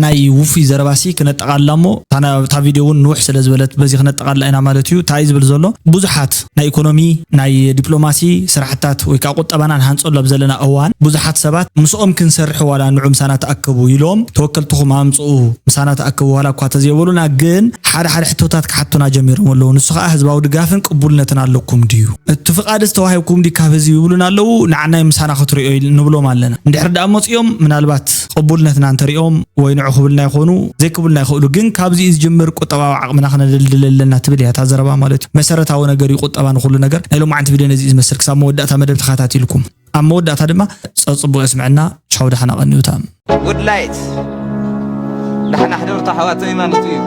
ናይ ውፉይ ዘረባሲ ክነጠቓላ እሞ እታ ቪድዮ እውን ንውሕ ስለ ዝበለት በዚ ክነጠቓላ ኢና ማለት እዩ እንታይ ዝብል ዘሎ ብዙሓት ናይ ኢኮኖሚ ናይ ዲፕሎማሲ ስራሕታት ወይ ከዓ ቁጠባና ንሃንፀሉ ኣብ ዘለና እዋን ብዙሓት ሰባት ምስኦም ክንሰርሕ ዋላ ንዑ ምሳና ተኣከቡ ኢሎም ተወከልትኹም ኣምፅኡ ምሳና ተኣከቡ ዋላ እኳ ተዘይበሉና ግን ሓደ ሓደ ሕቶታት ክሓቱና ጀሚሮም ኣለዉ ንሱ ከዓ ህዝባዊ ድጋፍን ቅቡልነትን ኣለኩም ድዩ እቲ ፍቓድስ ተዋሂብኩም ድዩ ካብ ህዝቢ ይብሉና ኣለዉ ንዓናይ ምሳና ክትሪኦ ንብሎም ኣለና እንድሕር ደኣ መፂኦም ምናልባት ቅቡልነትና እንተሪኦም ወይ ንዑ ክብልና ይኾኑ ዘይክብልና ይኽእሉ ግን ካብዚ እዩ ዝጅምር ቁጠባዊ ዓቕምና ክነደልድል ኣለና ትብል እያ እታ ዘረባ ማለት እዩ መሰረታዊ ነገር እዩ ቁጠባ ንኩሉ ነገር ናይ ሎማዓንቲ ቪድዮ ነዚ እዩ ዝመስል ክሳብ መወዳእታ መደብ ተኸታቲልኩም ኣብ መወዳእታ ድማ ፀፅቡቕ የስምዐና ቻው ደሓና ቀንዩታ ጉድ ላይት ደሓና ሕደሩ ኣሕዋተይ ማለት እዩ